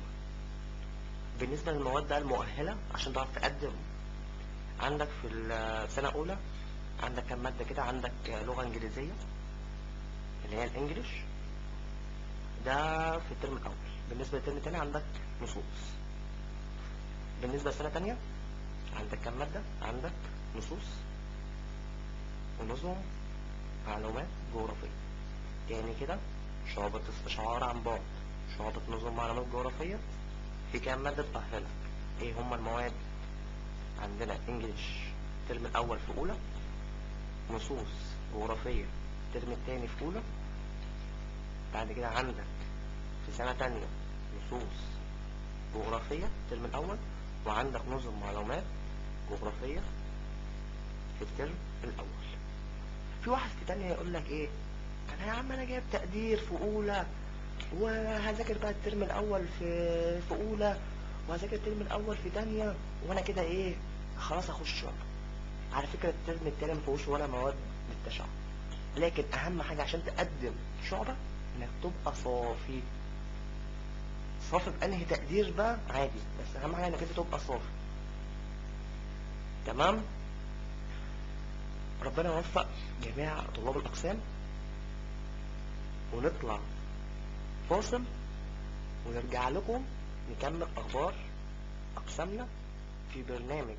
بالنسبة للمواد بقى المؤهله عشان تعرف تقدم، عندك في السنة الاولى عندك كام مادة كده؟ عندك لغة انجليزية اللي هي ال English، ده في الترم الاول. بالنسبة للترم الثاني عندك نصوص. بالنسبة لسنه ثانية عندك كام مادة؟ عندك نصوص ونظم معلومات جغرافية. تاني كده شعبة استشعار عن بعد، شعبة نظم معلومات جغرافية، في كام مادة تأهلك؟ ايه هما المواد؟ عندنا English الترم الاول في اولى، نصوص جغرافية الترم التاني في اولى، بعد كده عندك في سنة تانية نصوص جغرافية الترم الاول، وعندك نظم معلومات جغرافية في الترم الاول. في واحد في تانية يقول لك ايه، انا يا عم انا جايب تقدير في اولى وهذاكر بقى الترم الاول في اولى وهذاكر الترم الاول في تانية وانا كده ايه خلاص اخش شعبة. على فكرة الترم التاني مفيهوش ولا مواد للتشعب، لكن اهم حاجة عشان تقدم شعبة انك تبقى صافي. صافي بانهي تقدير بقى عادي، بس اهم حاجة انك انت تبقى صافي. تمام؟ ربنا يوفق جميع طلاب الاقسام، ونطلع فاصل ونرجع لكم نكمل اخبار اقسامنا في برنامج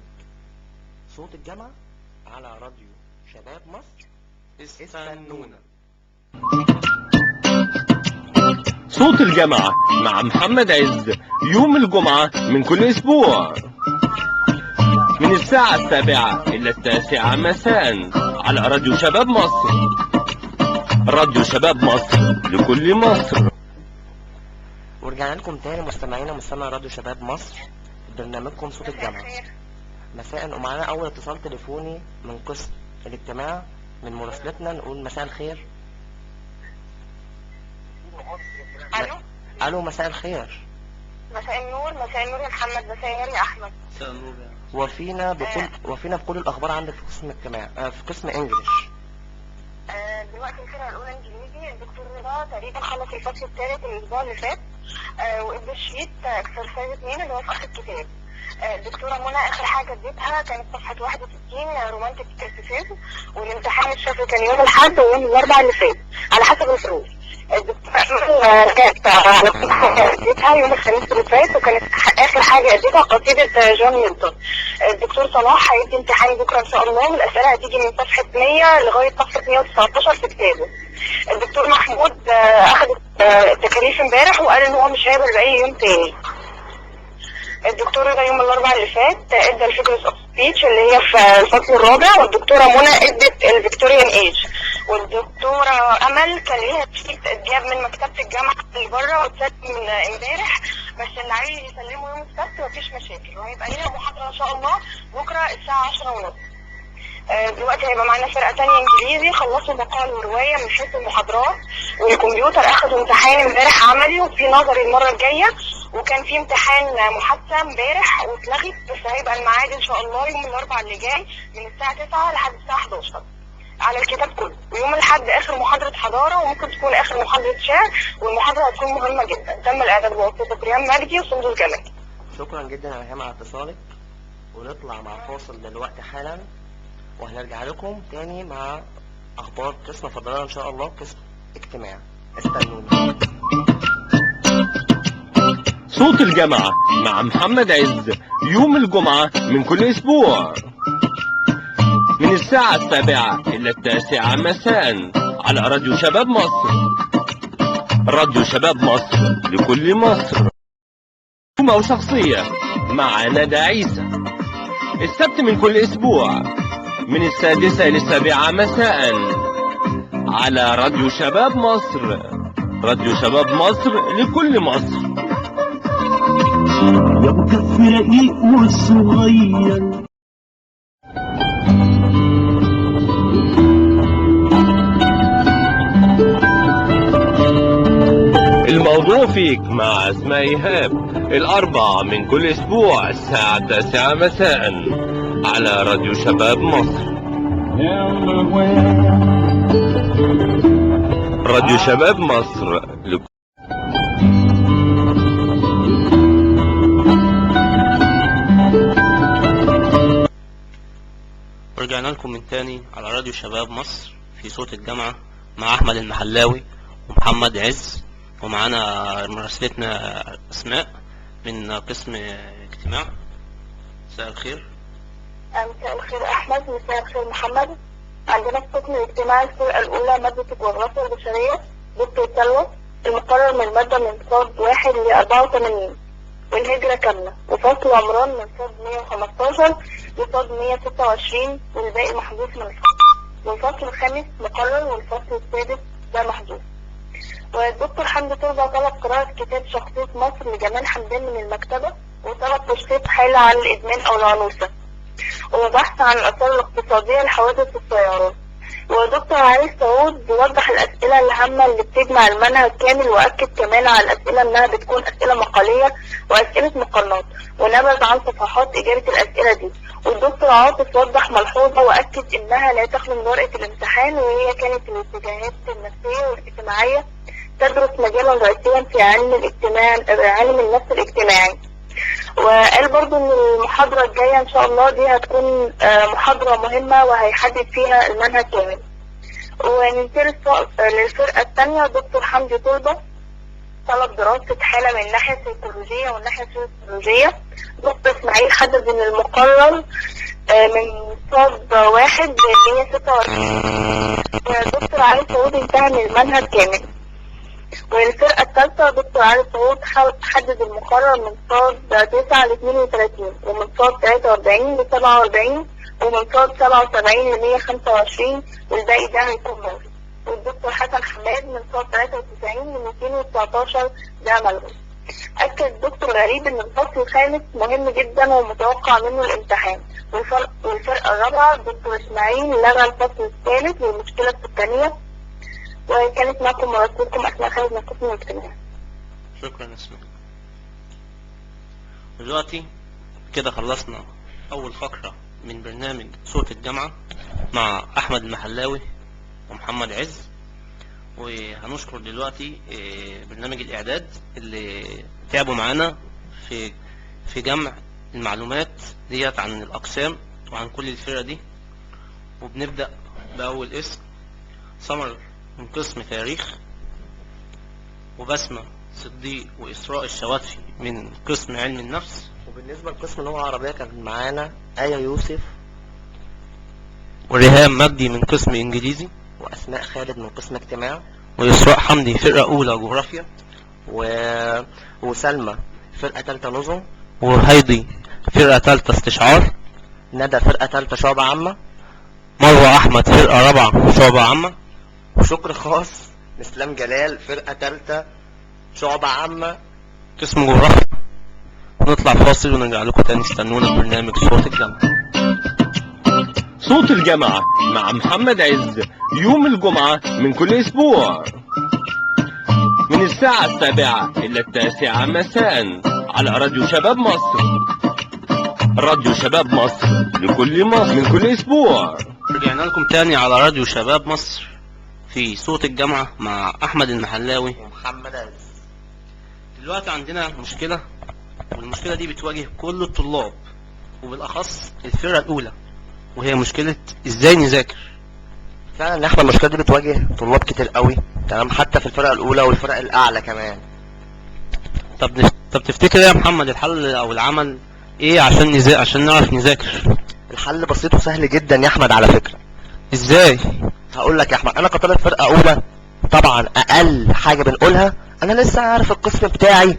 صوت الجامعة على راديو شباب مصر. استنونا.
صوت الجامعة مع محمد عز، يوم الجمعة من كل أسبوع من الساعة 7 إلى 9 مساء على راديو شباب مصر. راديو شباب مصر لكل مصر.
ورجعنا لكم تاني مستمعينا مستمع راديو شباب مصر، برنامجكم صوت الجامعة مساء. ومعانا أول اتصال تليفوني من قسم الاجتماع من مراسلتنا، نقول مساء الخير.
الو.
الو، مساء الخير.
مساء النور. مساء النور يا محمد. مساء النور يا احمد.
مساء النور يا
وفينا بكل الاخبار عندك في قسم الاجتماع، في قسم English.
دلوقتي الفرقة الاولى انجليزي، الدكتور رضا تقريبا خلص الفصل الثالث الاسبوع اللي فات، وادى ال sheet exercise 2 اللي هو في اخر الكتاب. الدكتورة منى اخر حاجة اديتها كانت صفحة 61 romantic criticism، والامتحان الشفوي كان يوم الاحد ويوم الاربعاء اللي فات على حسب الفروق. الدكتورة كانت على كل حاجة اديتها يوم الخميس اللي فات، وكانت اخر حاجة اديتها قصيدة جون ميلتون. الدكتور صلاح هيدي امتحان بكره ان شاء الله، والاسئلة هتيجي من صفحة 100 لغاية صفحة 119 في كتابه. الدكتور محمود اخذ التكاليف امبارح وقال ان هو مش هيقبل باي يوم تاني. الدكتور رضا يوم الاربعاء اللي فات ادى ال figures of speech اللي هي في الفصل الرابع، والدكتورة منى ادت ال Victorian Age، والدكتورة امل كان ليها sheet اتجاب من مكتبه الجامعة اللي بره واتسلم من امبارح، بس اللي عايز يسلمه يوم السبت مفيش مشاكل، وهيبقى ليها محاضرة ان شاء الله بكره الساعة 10:30. دلوقتي هيبقى معانا فرقة تانية انجليزي، خلصوا مقال ورواية من حيث المحاضرات والكمبيوتر، اخدوا امتحان امبارح عملي وفي نظري المرة الجاية، وكان في امتحان محادثة امبارح واتلغت، بس هيبقى الميعاد ان شاء الله يوم الاربعاء اللي جاي من الساعة 9 لحد الساعة 11 على الكتاب كله. ويوم الاحد اخر محاضرة حضارة، وممكن تكون اخر محاضرة شعر، والمحاضرة هتكون مهمة جدا. تم الاعداد بواسطة ريان مجدي وسندس جمال.
شكرا جدا يا ريهام على اتصالك، ونطلع مع فاصل دلوقتي حالا، وهنرجع لكم تاني مع اخبار قسم فضلنا ان شاء الله قسم اجتماع. استنونا.
صوت الجامعة مع محمد عز، يوم الجمعة من كل أسبوع من الساعة 7 إلى 9 مساء على راديو شباب مصر. راديو شباب مصر لكل مصر. وشخصية مع ندى عيسى، السبت من كل أسبوع من 6 إلى 7 مساء على راديو شباب مصر. راديو شباب مصر لكل مصر.
يا ابو كف رقيق والصغير.
الموضوع فيك مع أسماء إيهاب، الأربع من كل أسبوع الساعة 9 مساء على راديو شباب مصر. راديو شباب مصر لكل.
ورجعنا لكم من تاني على راديو شباب مصر في صوت الجامعة مع أحمد المحلاوي ومحمد عز، ومعانا مراسلتنا أسماء من قسم اجتماع. مساء الخير.
مساء الخير أحمد، مساء الخير محمد. عندنا في قسم الاجتماع الفرقة الأولى مادة الجغرافيا البشرية دكتور سلوى، المقرر من المادة من صاد 1 ل 84 والهجرة كاملة، وفصل عمران من صاد 115 لصاد 126 والباقي محذوف من الفصل، والفصل الخامس مقرر والفصل السادس ده محذوف. والدكتور حمدي تربة طلب قراءة كتاب شخصية مصر لجمال حمدان من المكتبة، وطلب تشخيص حالة عن الإدمان أو العنوسة، وبحث عن الآثار الاقتصادية لحوادث السيارات. ودكتور علي سعود بيوضح الأسئلة الهامة اللي بتجمع المنهج كامل، وأكد كمان على الأسئلة إنها بتكون أسئلة مقالية وأسئلة مقارنات، ونبذ عن صفحات إجابة الأسئلة دي. والدكتور عاطف وضح ملحوظة وأكد إنها لا تخلو من ورقة الامتحان، وهي كانت الاتجاهات النفسية والاجتماعية تدرس مجالا رئيسيا في علم الاجتماع، علم النفس الاجتماعي. وقال برضو ان المحاضرة الجاية ان شاء الله دي هتكون محاضرة مهمة وهيحدد فيها المنهج كامل. وننتقل للفرقة الثانية. دكتور حمدي طلبة طلب دراسة حالة من الناحية السيكولوجية والناحية السوسيولوجية. دكتور اسماعيل حدد ان المقرر من صاد 1 ل 126. ودكتور علي سعود انتهى من المنهج كامل. والفرقة الثالثة دكتور علي سعود حدد المقرر من صاد 9 ل 32، ومن صاد 43 ل 47، ومن صاد 77 ل 125، والباقي ده هيكون ملغي. والدكتور حسن حماد من صاد 93 ل 219 ده ملغي. أكد الدكتور غريب إن الفصل الخامس مهم جدا ومتوقع منه الامتحان. والفرقة الرابعة الدكتور إسماعيل لغى الفصل الثالث والمشكلة السكانية. وكانت معكم مراسلتكم أسماء خالد من قسم الاجتماع.
شكرا أسماء. دلوقتي كده خلصنا أول فقرة من برنامج صوت الجامعة مع أحمد المحلاوي ومحمد عز، وهنشكر دلوقتي برنامج الإعداد اللي تعبوا معانا في جمع المعلومات ديت عن الأقسام وعن كل الفرقة دي. وبنبدأ بأول اسم، سمر من قسم تاريخ، وبسمة صديق وإسراء الشواتفي من قسم علم النفس.
وبالنسبة لقسم اللغة العربية كان معانا آية يوسف
وريهام مجدي من قسم إنجليزي،
وأسماء خالد من قسم اجتماع،
وإسراء حمدي فرقة أولى جغرافيا،
وسلمى فرقة تالتة نظم،
وهيدي فرقة تالتة استشعار،
ندى فرقة تالتة شعبة عامة،
مروة أحمد فرقة رابعة شعبة عامة،
وشكر خاص لإسلام جلال فرقة تالتة شعبة عامة
قسم جغرافيا. نطلع فاصل ونرجع لكم تاني، استنونا في برنامج صوت الجامعة.
صوت الجامعة مع محمد عز، يوم الجمعة من كل أسبوع من الساعة 7 إلى 9 مساء على راديو شباب مصر. راديو شباب مصر لكل مصر من كل أسبوع.
رجعنا لكم تاني على راديو شباب مصر في صوت الجامعة مع أحمد المحلاوي
ومحمد عز.
دلوقتي عندنا مشكلة، والمشكلة دي بتواجه كل الطلاب وبالأخص الفرقة الأولى، وهي مشكلة إزاي نذاكر.
فعلا يا احمد المشكلة دي بتواجه طلاب كتير قوي، تمام، حتى في الفرقة الاولى والفرق الاعلى كمان.
طب تفتكر إيه يا محمد الحل أو العمل إيه عشان عشان نعرف نذاكر؟
الحل بسيط وسهل جدا يا احمد على فكرة.
إزاي؟
هقول لك يا احمد، انا كطالب فرقه اولى طبعا اقل حاجة بنقولها انا لسه عارف القسم بتاعي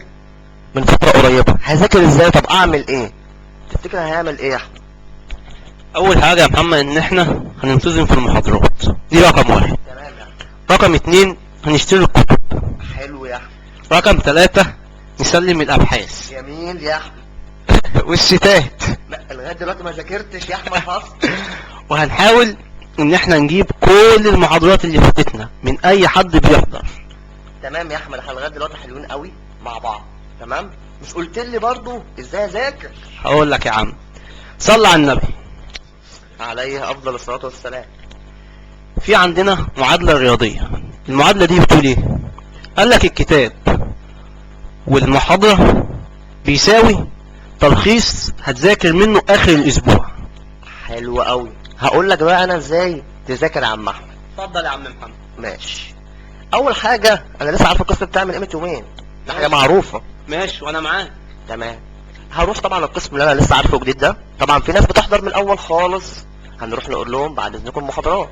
من فترة قريبه، هذاكر ازاي؟ طب اعمل ايه؟ تفتكر هيعمل ايه يا احمد؟
أول حاجة يا محمد إن إحنا هننتظم في المحاضرات، دي رقم واحد.
تمام يا احمد.
رقم 2 هنشتري الكتب.
حلو يا احمد.
رقم 3 نسلم الأبحاث.
جميل يا احمد.
والشتات.
لا لغاية دلوقتي ما ذاكرتش يا احمد اصلا.
وهنحاول ان احنا نجيب كل المحاضرات اللي فاتتنا من اي حد بيحضر.
تمام يا احمد، احنا لغاية دلوقتي حلوين قوي مع بعض، تمام. مش قلت لي برضو ازاي اذاكر؟
هقول لك يا عم، صلى على النبي
عليه افضل الصلاة والسلام.
في عندنا معادلة رياضية، المعادلة دي بتقول ايه؟ قال لك الكتاب والمحاضرة بيساوي تلخيص هتذاكر منه اخر الاسبوع.
حلو قوي. هقول لك بقى انا ازاي تذاكر يا عم احمد.
اتفضل يا عم محمد.
ماشي. اول حاجة انا لسه عارف القسم بتاعي من قيمة يومين، ده حاجة معروفة.
ماشي وانا معاك.
تمام. هروح طبعا القسم اللي انا لسه عارفه جديد ده، طبعا في ناس بتحضر من الاول خالص، هنروح نقول لهم بعد اذنكم محاضرات.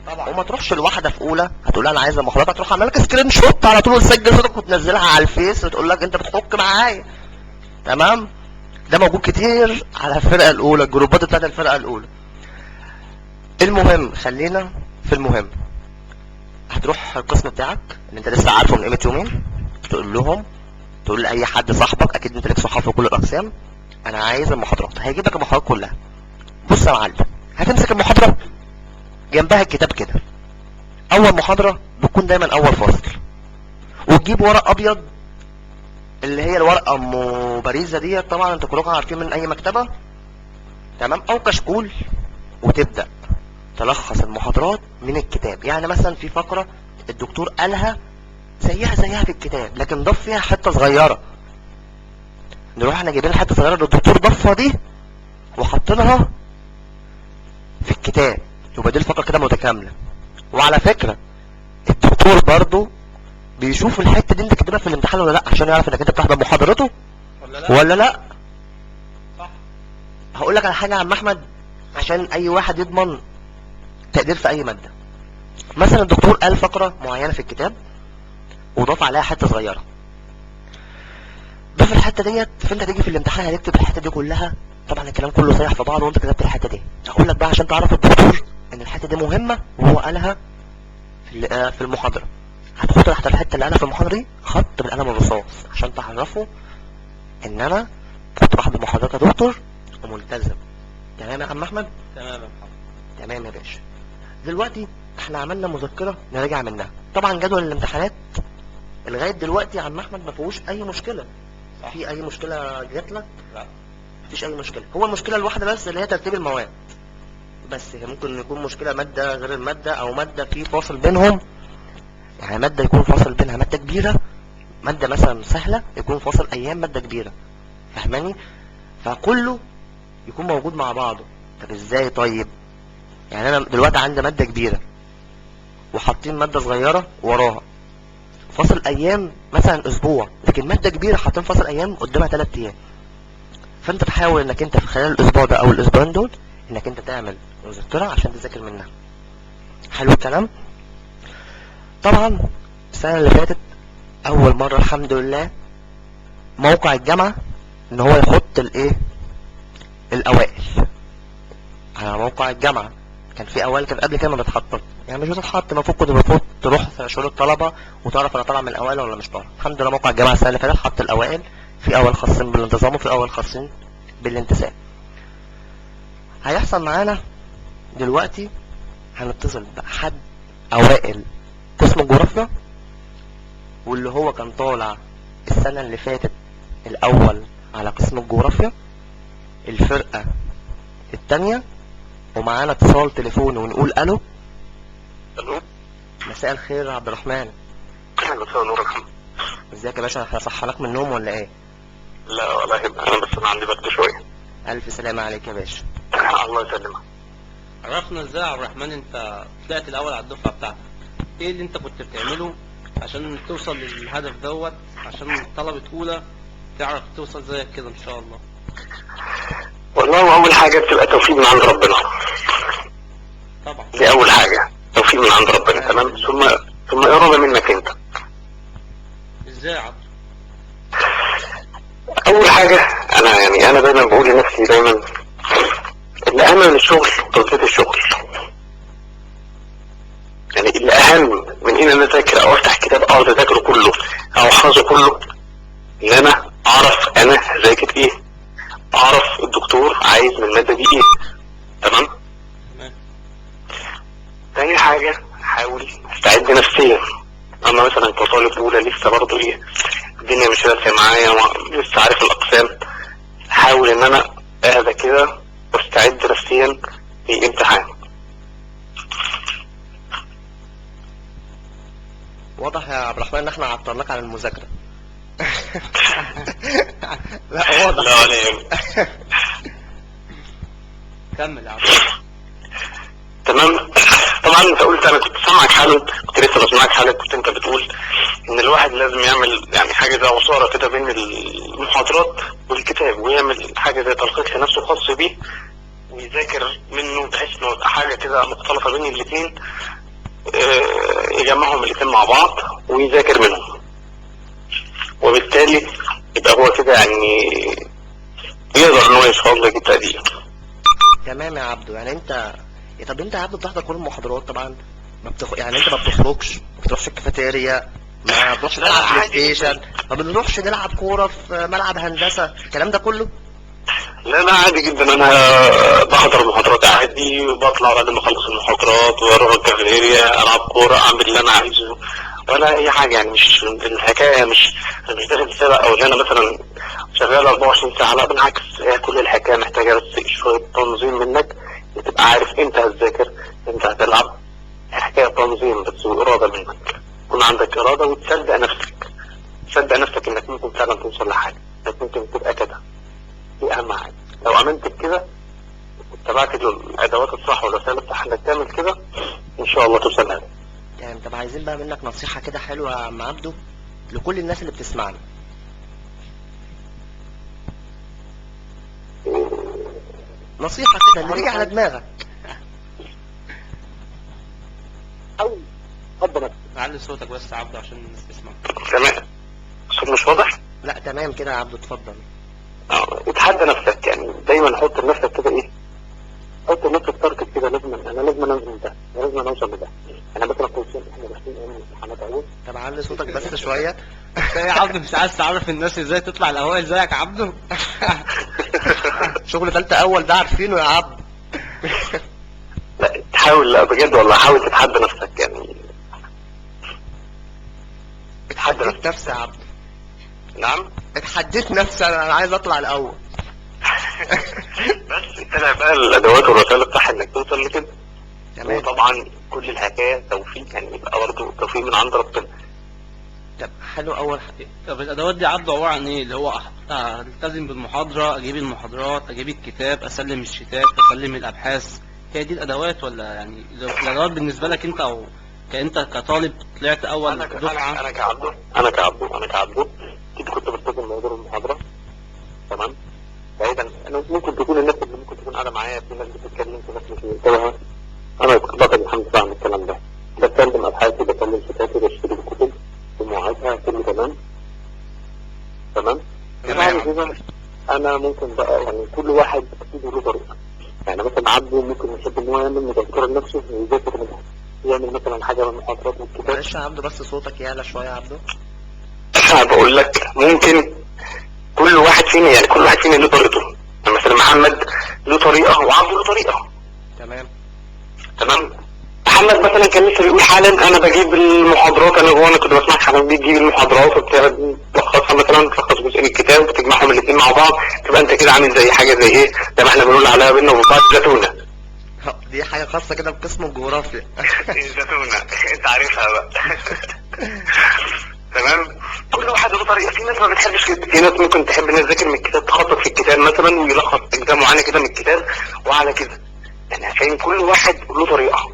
طبعا.
وما تروحش لواحدة في اولى هتقول لها انا عايزه محاضرات، هتروح عامله لك screenshot على طول وتسجل صوتك وتنزلها على الفيس وتقول لك انت بتحك معايا. تمام. ده موجود كتير على الفرقة الاولى، الجروبات بتاعت الفرقة الاولى. المهم خلينا في المهم. هتروح القسم بتاعك اللي انت لسه عارفه من قيمة يومين، تقول لهم، تقول لاي حد صاحبك، اكيد انت ليك صحاب في كل الاقسام، انا عايز المحاضرات. هيجيب لك المحاضرات كلها. بص يا معلم، هتمسك المحاضرة جنبها الكتاب كده، اول محاضرة بتكون دايما اول فصل، وتجيب ورق ابيض اللي هي الورقة ام باريزه ديت، طبعا انتوا كلكم عارفين من اي مكتبه، تمام، او كشكول، وتبدا تلخص المحاضرات من الكتاب. يعني مثلا في فقره الدكتور قالها زيها في الكتاب، لكن ضاف فيها حتة صغيرة، نروح احنا جايبين الحتة الصغيرة اللي الدكتور ضافها دي وحاطينها في الكتاب، يبقى دي الفقرة كده متكاملة. وعلى فكرة الدكتور برضو بيشوف الحتة دي انت كاتبها في الامتحان ولا لا، عشان يعرف انك انت بتحضر محاضرته
ولا لا؟
ولا لا.
صح.
هقول لك على حاجة يا عم احمد، عشان اي واحد يضمن تقدير في اي مادة. مثلا الدكتور قال فقره معينة في الكتاب وضاف عليها حتة صغيرة، ضاف الحتة ديت، فانت تيجي في الامتحان هتكتب الحتة دي كلها، طبعا الكلام كله سايح في بعضه وانت كتبت الحتة دي. هقول لك بقى عشان تعرف الدكتور ان الحتة دي مهمة وهو قالها في المحاضرة، هتحط تحت الحتة اللي قالها في المحاضرة دي خط بالقلم الرصاص عشان تعرفه ان انا كنت بحضر محاضرات يا دكتور وملتزم. تمام يا عم احمد؟
تمام يا محمد.
تمام يا باشا. دلوقتي احنا عملنا مذكره نراجع منها. طبعا جدول الامتحانات لغاية دلوقتي يا عم احمد ما فيهوش اي مشكلة.
صح.
في اي مشكلة جات لك؟
لا.
مفيش اي مشكلة. هو المشكلة الواحدة بس اللي هي ترتيب المواد بس، هي ممكن يكون مشكلة مادة غير المادة، او مادة في فاصل بينهم، يعني مادة يكون فاصل بينها مادة كبيرة، مادة مثلا سهلة يكون فاصل ايام مادة كبيرة، فاهماني؟ فكله يكون موجود مع بعضه. طب ازاي طيب؟ يعني انا دلوقتي عندي مادة كبيرة وحاطين مادة صغيرة وراها فاصل ايام مثلا اسبوع، لكن مادة كبيرة حاطين فاصل ايام قدامها 3 ايام. فانت تحاول انك انت في خلال الاسبوع ده او الاسبوعين دول انك انت تعمل مذكره عشان تذاكر منها. حلو الكلام. طبعا السنة اللي فاتت اول مرة الحمد لله موقع الجامعة ان هو يحط الايه الاوائل على موقع الجامعة. كان في اوائل كانت قبل كده ما بتحطش، يعني مش بتتحط، المفروض كنت المفروض تروح شؤون الطلبة وتعرف انا طالع من الاوائل ولا مش طالع. الحمد لله موقع الجامعة السنة اللي فاتت حط الاوائل، في اوائل خاصين بالانتظام وفي اوائل خاصين بالانتساب. هيحصل معانا دلوقتي هنتصل بحد اوائل قسم الجغرافيا، واللي هو كان طالع السنة اللي فاتت الاول على قسم الجغرافيا، الفرقة التانية، ومعانا اتصال تليفوني ونقول الو.
الو.
مساء الخير يا عبد الرحمن.
مساء النور. الحمد.
ازيك يا باشا؟ احنا صحناك من النوم ولا ايه؟
لا والله انا بس انا عندي برد شوية.
الف سلامة عليك يا باشا.
الله يسلمك.
عرفنا ازاي يا عبد الرحمن انت طلعت الاول على الدفعة بتاعتك؟ ايه اللي انت كنت بتعمله عشان توصل للهدف دوت، عشان طلبة اولى تعرف توصل زيك كده ان شاء الله؟
والله اول حاجة بتبقى توفيق من عند ربنا.
طبعا
دي اول حاجة، توفيق من عند ربنا. تمام. ثم اراده منك انت.
ازاي يا عبد؟
اول حاجة انا يعني انا دايما بقول لنفسي دايما اللي اهم من الشغل تظبيط الشغل. يعني اللي اهم من ان انا اذاكر او افتح كتاب اقعد اذاكره كله او احفظه كله، ان انا اعرف انا ذاكر ايه، اعرف الدكتور عايز من المادة دي ايه. تمام.
تمام.
تاني حاجة حاول استعد نفسيا. انا مثلا كطالب اولى لسه برضه ايه الدنيا مش راسية معايا، لسه عارف الاقسام، حاول ان انا اهدى كده واستعد نفسيا في امتحان.
واضح يا عبد الرحمن ان احنا عطلناك عن المذاكرة. لا واضح.
لا ولا يهمك.
كمل يا عبد.
تمام. طبعا انت قلت، انا كنت سامعك حالا، كنت لسه بسمعك حالا، كنت انت بتقول ان الواحد لازم يعمل يعني حاجة زي عصارة كده بين المحاضرات والكتاب، ويعمل حاجة زي تلخيص لنفسه خاص بيه ويذاكر منه، بحيث انه يبقى حاجة كده مختلطة بين الاثنين، يجمعهم الاثنين مع بعض ويذاكر منهم، وبالتالي يبقى هو كده يعني يقدر ان هو ان شاء الله يجيب تقدير.
تمام يا عبدو. يعني انت، طب انت يا عبدو بتحضر كل المحاضرات طبعا؟ ما يعني انت ما بتخرجش، ما بتروحش الكافيتيريا، ما بتروحش تلعب بلاي ستيشن، ما بنروحش نلعب كورة في ملعب هندسة، الكلام ده كله؟
لا لا عادي جدا، انا بحضر المحاضرات عادي، وبطلع بعد ما اخلص المحاضرات واروح الكافيتيريا العب كورة، اعمل اللي انا عايزه ولا اي حاجة. يعني مش الحكاية، مش داخل سباق او ان انا مثلا شغال 24 ساعة، لا بالعكس، هي كل الحكاية محتاجه بس شوية تنظيم منك، تبقى عارف امتى هتذاكر امتى هتلعب. حكاية تنظيم بس واراده منك، يكون عندك اراده وتصدق نفسك، تصدق نفسك انك ممكن فعلا توصل لحاجة، انك ممكن تبقى كده. دي اهم حاجة. لو عملت كده واتبعت الادوات الصح والوسائل الصح انك تعمل كده، ان شاء الله توصل لها.
يعني طب عايزين بقى منك نصيحة كده حلوة يا عم عبدو لكل الناس اللي بتسمعنا. نصيحة كده اللي تيجي على دماغك.
اتفضل.
علي صوتك بس يا عبدو عشان الناس تسمع.
تمام. الصوت مش واضح؟
لا تمام كده يا عبدو، اتفضل.
اتحدى نفسك، يعني دايما حط لنفسك كده ايه، حط لنفسك target كده، لازم انا لازم انزل ده، انا لازم اوصل لده. انا مثلا كنت احنا داخلين ايام الامتحانات اهو.
طب علي صوتك بس شوية.
يا عبدو مش عايز تعرف الناس ازاي تطلع الاوائل زيك يا عبدو؟
شغل تالتة اول ده عارفينه يا عبد.
لا تحاول، لا بجد والله حاول تتحدى نفسك، يعني اتحدى
اتحديت نفسي يا عبد.
نعم
اتحديت نفسي، انا عايز اطلع الاول.
بس اتبع بقى الادوات والوسائل الصح انك توصل لكده.
تمام.
وطبعا كل الحكاية توفيق، يعني يبقى برضه توفيق من عند ربنا.
طب حلو. اول حاجة،
طب الادوات دي عبده عبارة عن ايه؟ اللي هو التزم بالمحاضره، اجيب المحاضرات، اجيب الكتاب، اسلم الشتات، اسلم الابحاث، هي دي الادوات؟ ولا يعني الادوات بالنسبة لك انت او كانت كطالب طلعت اول دفعه؟
انا كعبده اكيد كنت بلتزم بموضوع المحاضرة. تمام. بعيدا انا ممكن تكون الناس اللي ممكن تكون قاعدة معايا في ناس بتتكلم، في ناس مش منتبهه. انا بقدر الحمد لله عن الكلام ده، بسلم ابحاثي، بسلم شتاتي، بشتري الكتب بمواعيدها، كله تمام. تمام. بعد كده انا ممكن بقى يعني كل واحد اكيد له طريقه. يعني مثلا عبده ممكن يحب ان هو يعمل مذكره لنفسه ويذاكر منها، يعمل مثلا حاجة من المحاضرات والكتاب.
معلش يا عبده بس صوتك يعلى شوية يا عبده.
بقول لك ممكن كل واحد فينا، يعني كل واحد فينا له طريقته. يعني مثلا محمد له طريقه وعبده له طريقه.
تمام.
تمام. محمد مثلا كان لسه بيقول حالا انا بجيب المحاضرات، انا كنت بسمع حالا بتجيب المحاضرات وبتلخصها مثلا، تلخص جزء من الكتاب وتجمعهم الاثنين مع بعض، تبقى انت كده عامل زي حاجة زي ايه، زي ما احنا بنقول عليها بينا وبين بعض زتونه.
دي حاجة خاصة كده بقسم الجغرافيا.
الزتونه انت عارفها بقى. تمام. كل واحد له طريقه، في ناس ما بتحبش كده، في ناس ممكن تحب انها تذاكر من الكتاب، تخطط في الكتاب مثلا ويلخص اجزاء معينة كده من الكتاب وعلى كده، يعني فاهم، كل واحد له طريقه.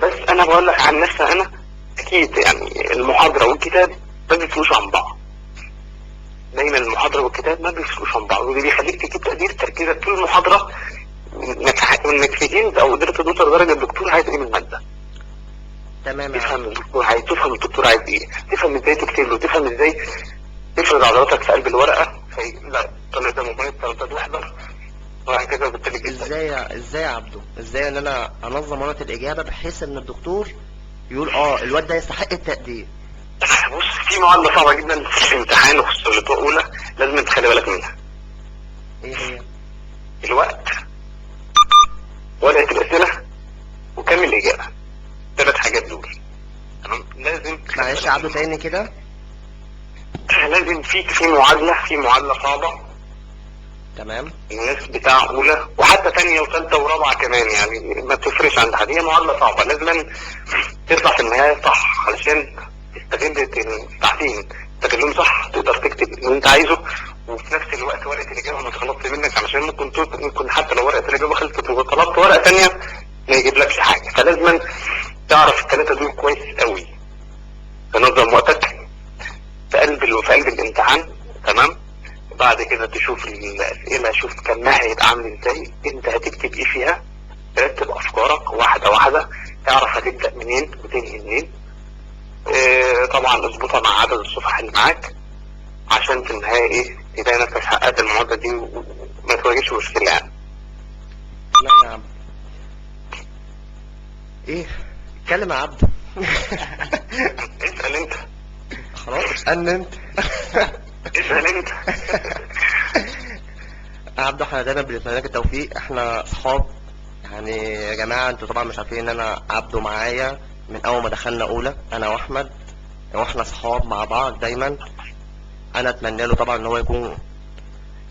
بس انا بقول لك عن نفسي انا اكيد يعني المحاضرة والكتاب ما بيفرقوش عن بعض، دايما المحاضرة والكتاب ما بيفرقوش عن بعض، واللي بيخليك تجيب تقدير تركيزك طول المحاضرة انك فهمت او قدرت توصل درجه الدكتور عايز ايه من المادة.
تمام.
تفهم الدكتور عايز، تفهم الدكتور عايز ايه، تفهم ازاي تكتب له، تفهم ازاي تفرض عضلاتك في قلب الورقة، لا الطالب ده مميز، الطالب ده بيحضر، وهكذا. بالتالي
ازاي يا عبده، ازاي ان انا انظم ورقة الاجابة بحيث ان الدكتور يقول الواد ده يستحق التقدير؟
بص، في معادلة صعبة جدا في الامتحان وخصوصا اللي اولى لازم تخلي بالك منها.
ايه هي؟
الوقت، ورقة الاسئلة، وكم الاجابة. ثلاث حاجات دول. تمام. لازم،
معلش يا عبده تاني كده،
لازم في معادلة صعبة.
تمام.
الناس بتاع اولى وحتى ثانية وثالثه ورابعه كمان، يعني ما بتفرقش عند حد، هي معادلة صعبة لازم تطلع في النهاية صح، علشان تستغل الساعتين، تستغلهم صح، تقدر تكتب اللي انت عايزه، وفي نفس الوقت ورقة الاجابة ما تخلصش منك، علشان ممكن حتى لو ورقة الاجابة خلصت وطلبت ورقة ثانية ما يجيبلكش حاجة. فلازم تعرف الثلاثة دول كويس قوي، تنظم وقتك في قلب الامتحان. تمام. بعد كده تشوف الاسئلة، شوف كمها هيبقى عامل ازاي، انت هتكتب ايه فيها، ترتب افكارك واحدة واحدة، تعرف هتبدا منين وتنهي منين. طبعا اظبطها مع عدد الصفح اللي معاك، عشان في النهاية ايه، تلاقي نفسك حققت المعادلة دي وما تواجهش مشكلة يعني.
لا يا عم، ايه اتكلم يا عبده.
اسال انت.
خلاص اسالني انت.
اسال انت.
يا عبده احنا دايما بنتمنى لك التوفيق، احنا اصحاب يعني يا جماعة، انتوا طبعا مش عارفين ان انا عبده معايا من اول ما دخلنا اولى، انا واحمد، واحنا اصحاب مع بعض دايما. انا اتمنى له طبعا ان هو يكون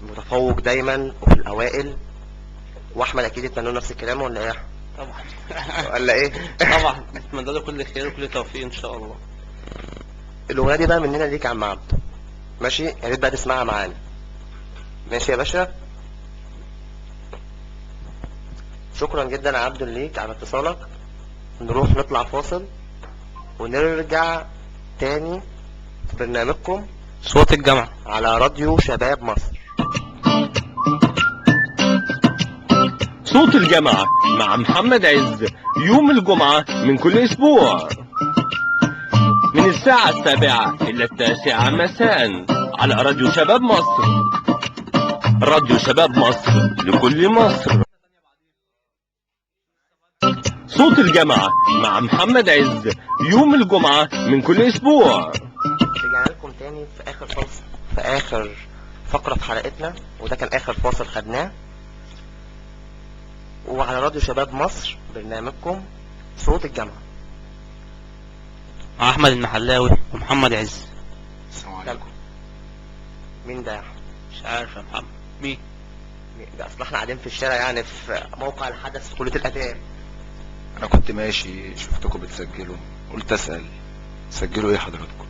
متفوق دايما وفي الاوائل، واحمد اكيد يتمنى له نفس الكلام، ولا ايه؟
طبعا.
ولا ايه؟
طبعا نتمنى له كل خير وكل توفيق ان شاء الله.
الاغنية دي بقى مننا ليك يا عم عبده، ماشي؟ يا ريت بقى تسمعها معانا. ماشي يا باشا، شكرا جدا يا عبده ليك على اتصالك. نروح نطلع فاصل ونرجع تاني في برنامجكم
صوت الجامعة
على راديو شباب مصر.
صوت الجامعة مع محمد عز، يوم الجمعة من كل أسبوع، من الساعة 7 إلى 9 مساء، على راديو شباب مصر. راديو شباب مصر لكل مصر. صوت الجامعة مع محمد عز، يوم الجمعة من كل أسبوع.
رجعنا لكم تاني في آخر فاصل، في آخر فقرة في حلقتنا، وده كان آخر فاصل خدناه، وعلى راديو شباب مصر برنامجكم صوت الجامعة
مع أحمد المحلاوي ومحمد عز.
السلام عليكم.
مين ده يا أحمد؟
مش عارف يا محمد مين
ده، أصل احنا قاعدين في الشارع يعني في موقع الحدث في كلية الآداب.
أنا كنت ماشي شفتكم بتسجلوا، قلت أسأل سجلوا إيه حضراتكم؟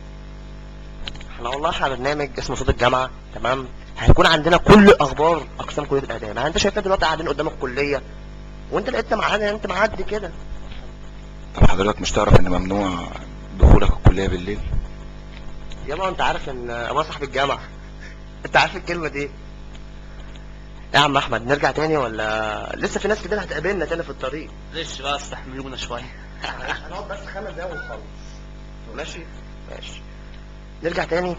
احنا والله احنا برنامج اسمه صوت الجامعة، تمام؟ هيكون عندنا كل أخبار أقسام كلية الآداب. يعني أنت شايفنا دلوقتي قاعدين قدام الكلية، وأنت لقيتنا معانا، أنت معدي كده.
طب حضرتك مش تعرف إن ممنوع دخولك الكلية بالليل؟
يابا أنت عارف إن أبويا صاحب الجامعة، أنت عارف الكلمة دي. يا عم أحمد نرجع تاني ولا لسه في ناس كتير هتقابلنا تاني في الطريق؟
معلش بقى استحملونا شوية.
هنقعد بس 5 دقايق ونخلص. ماشي ماشي، نرجع تاني.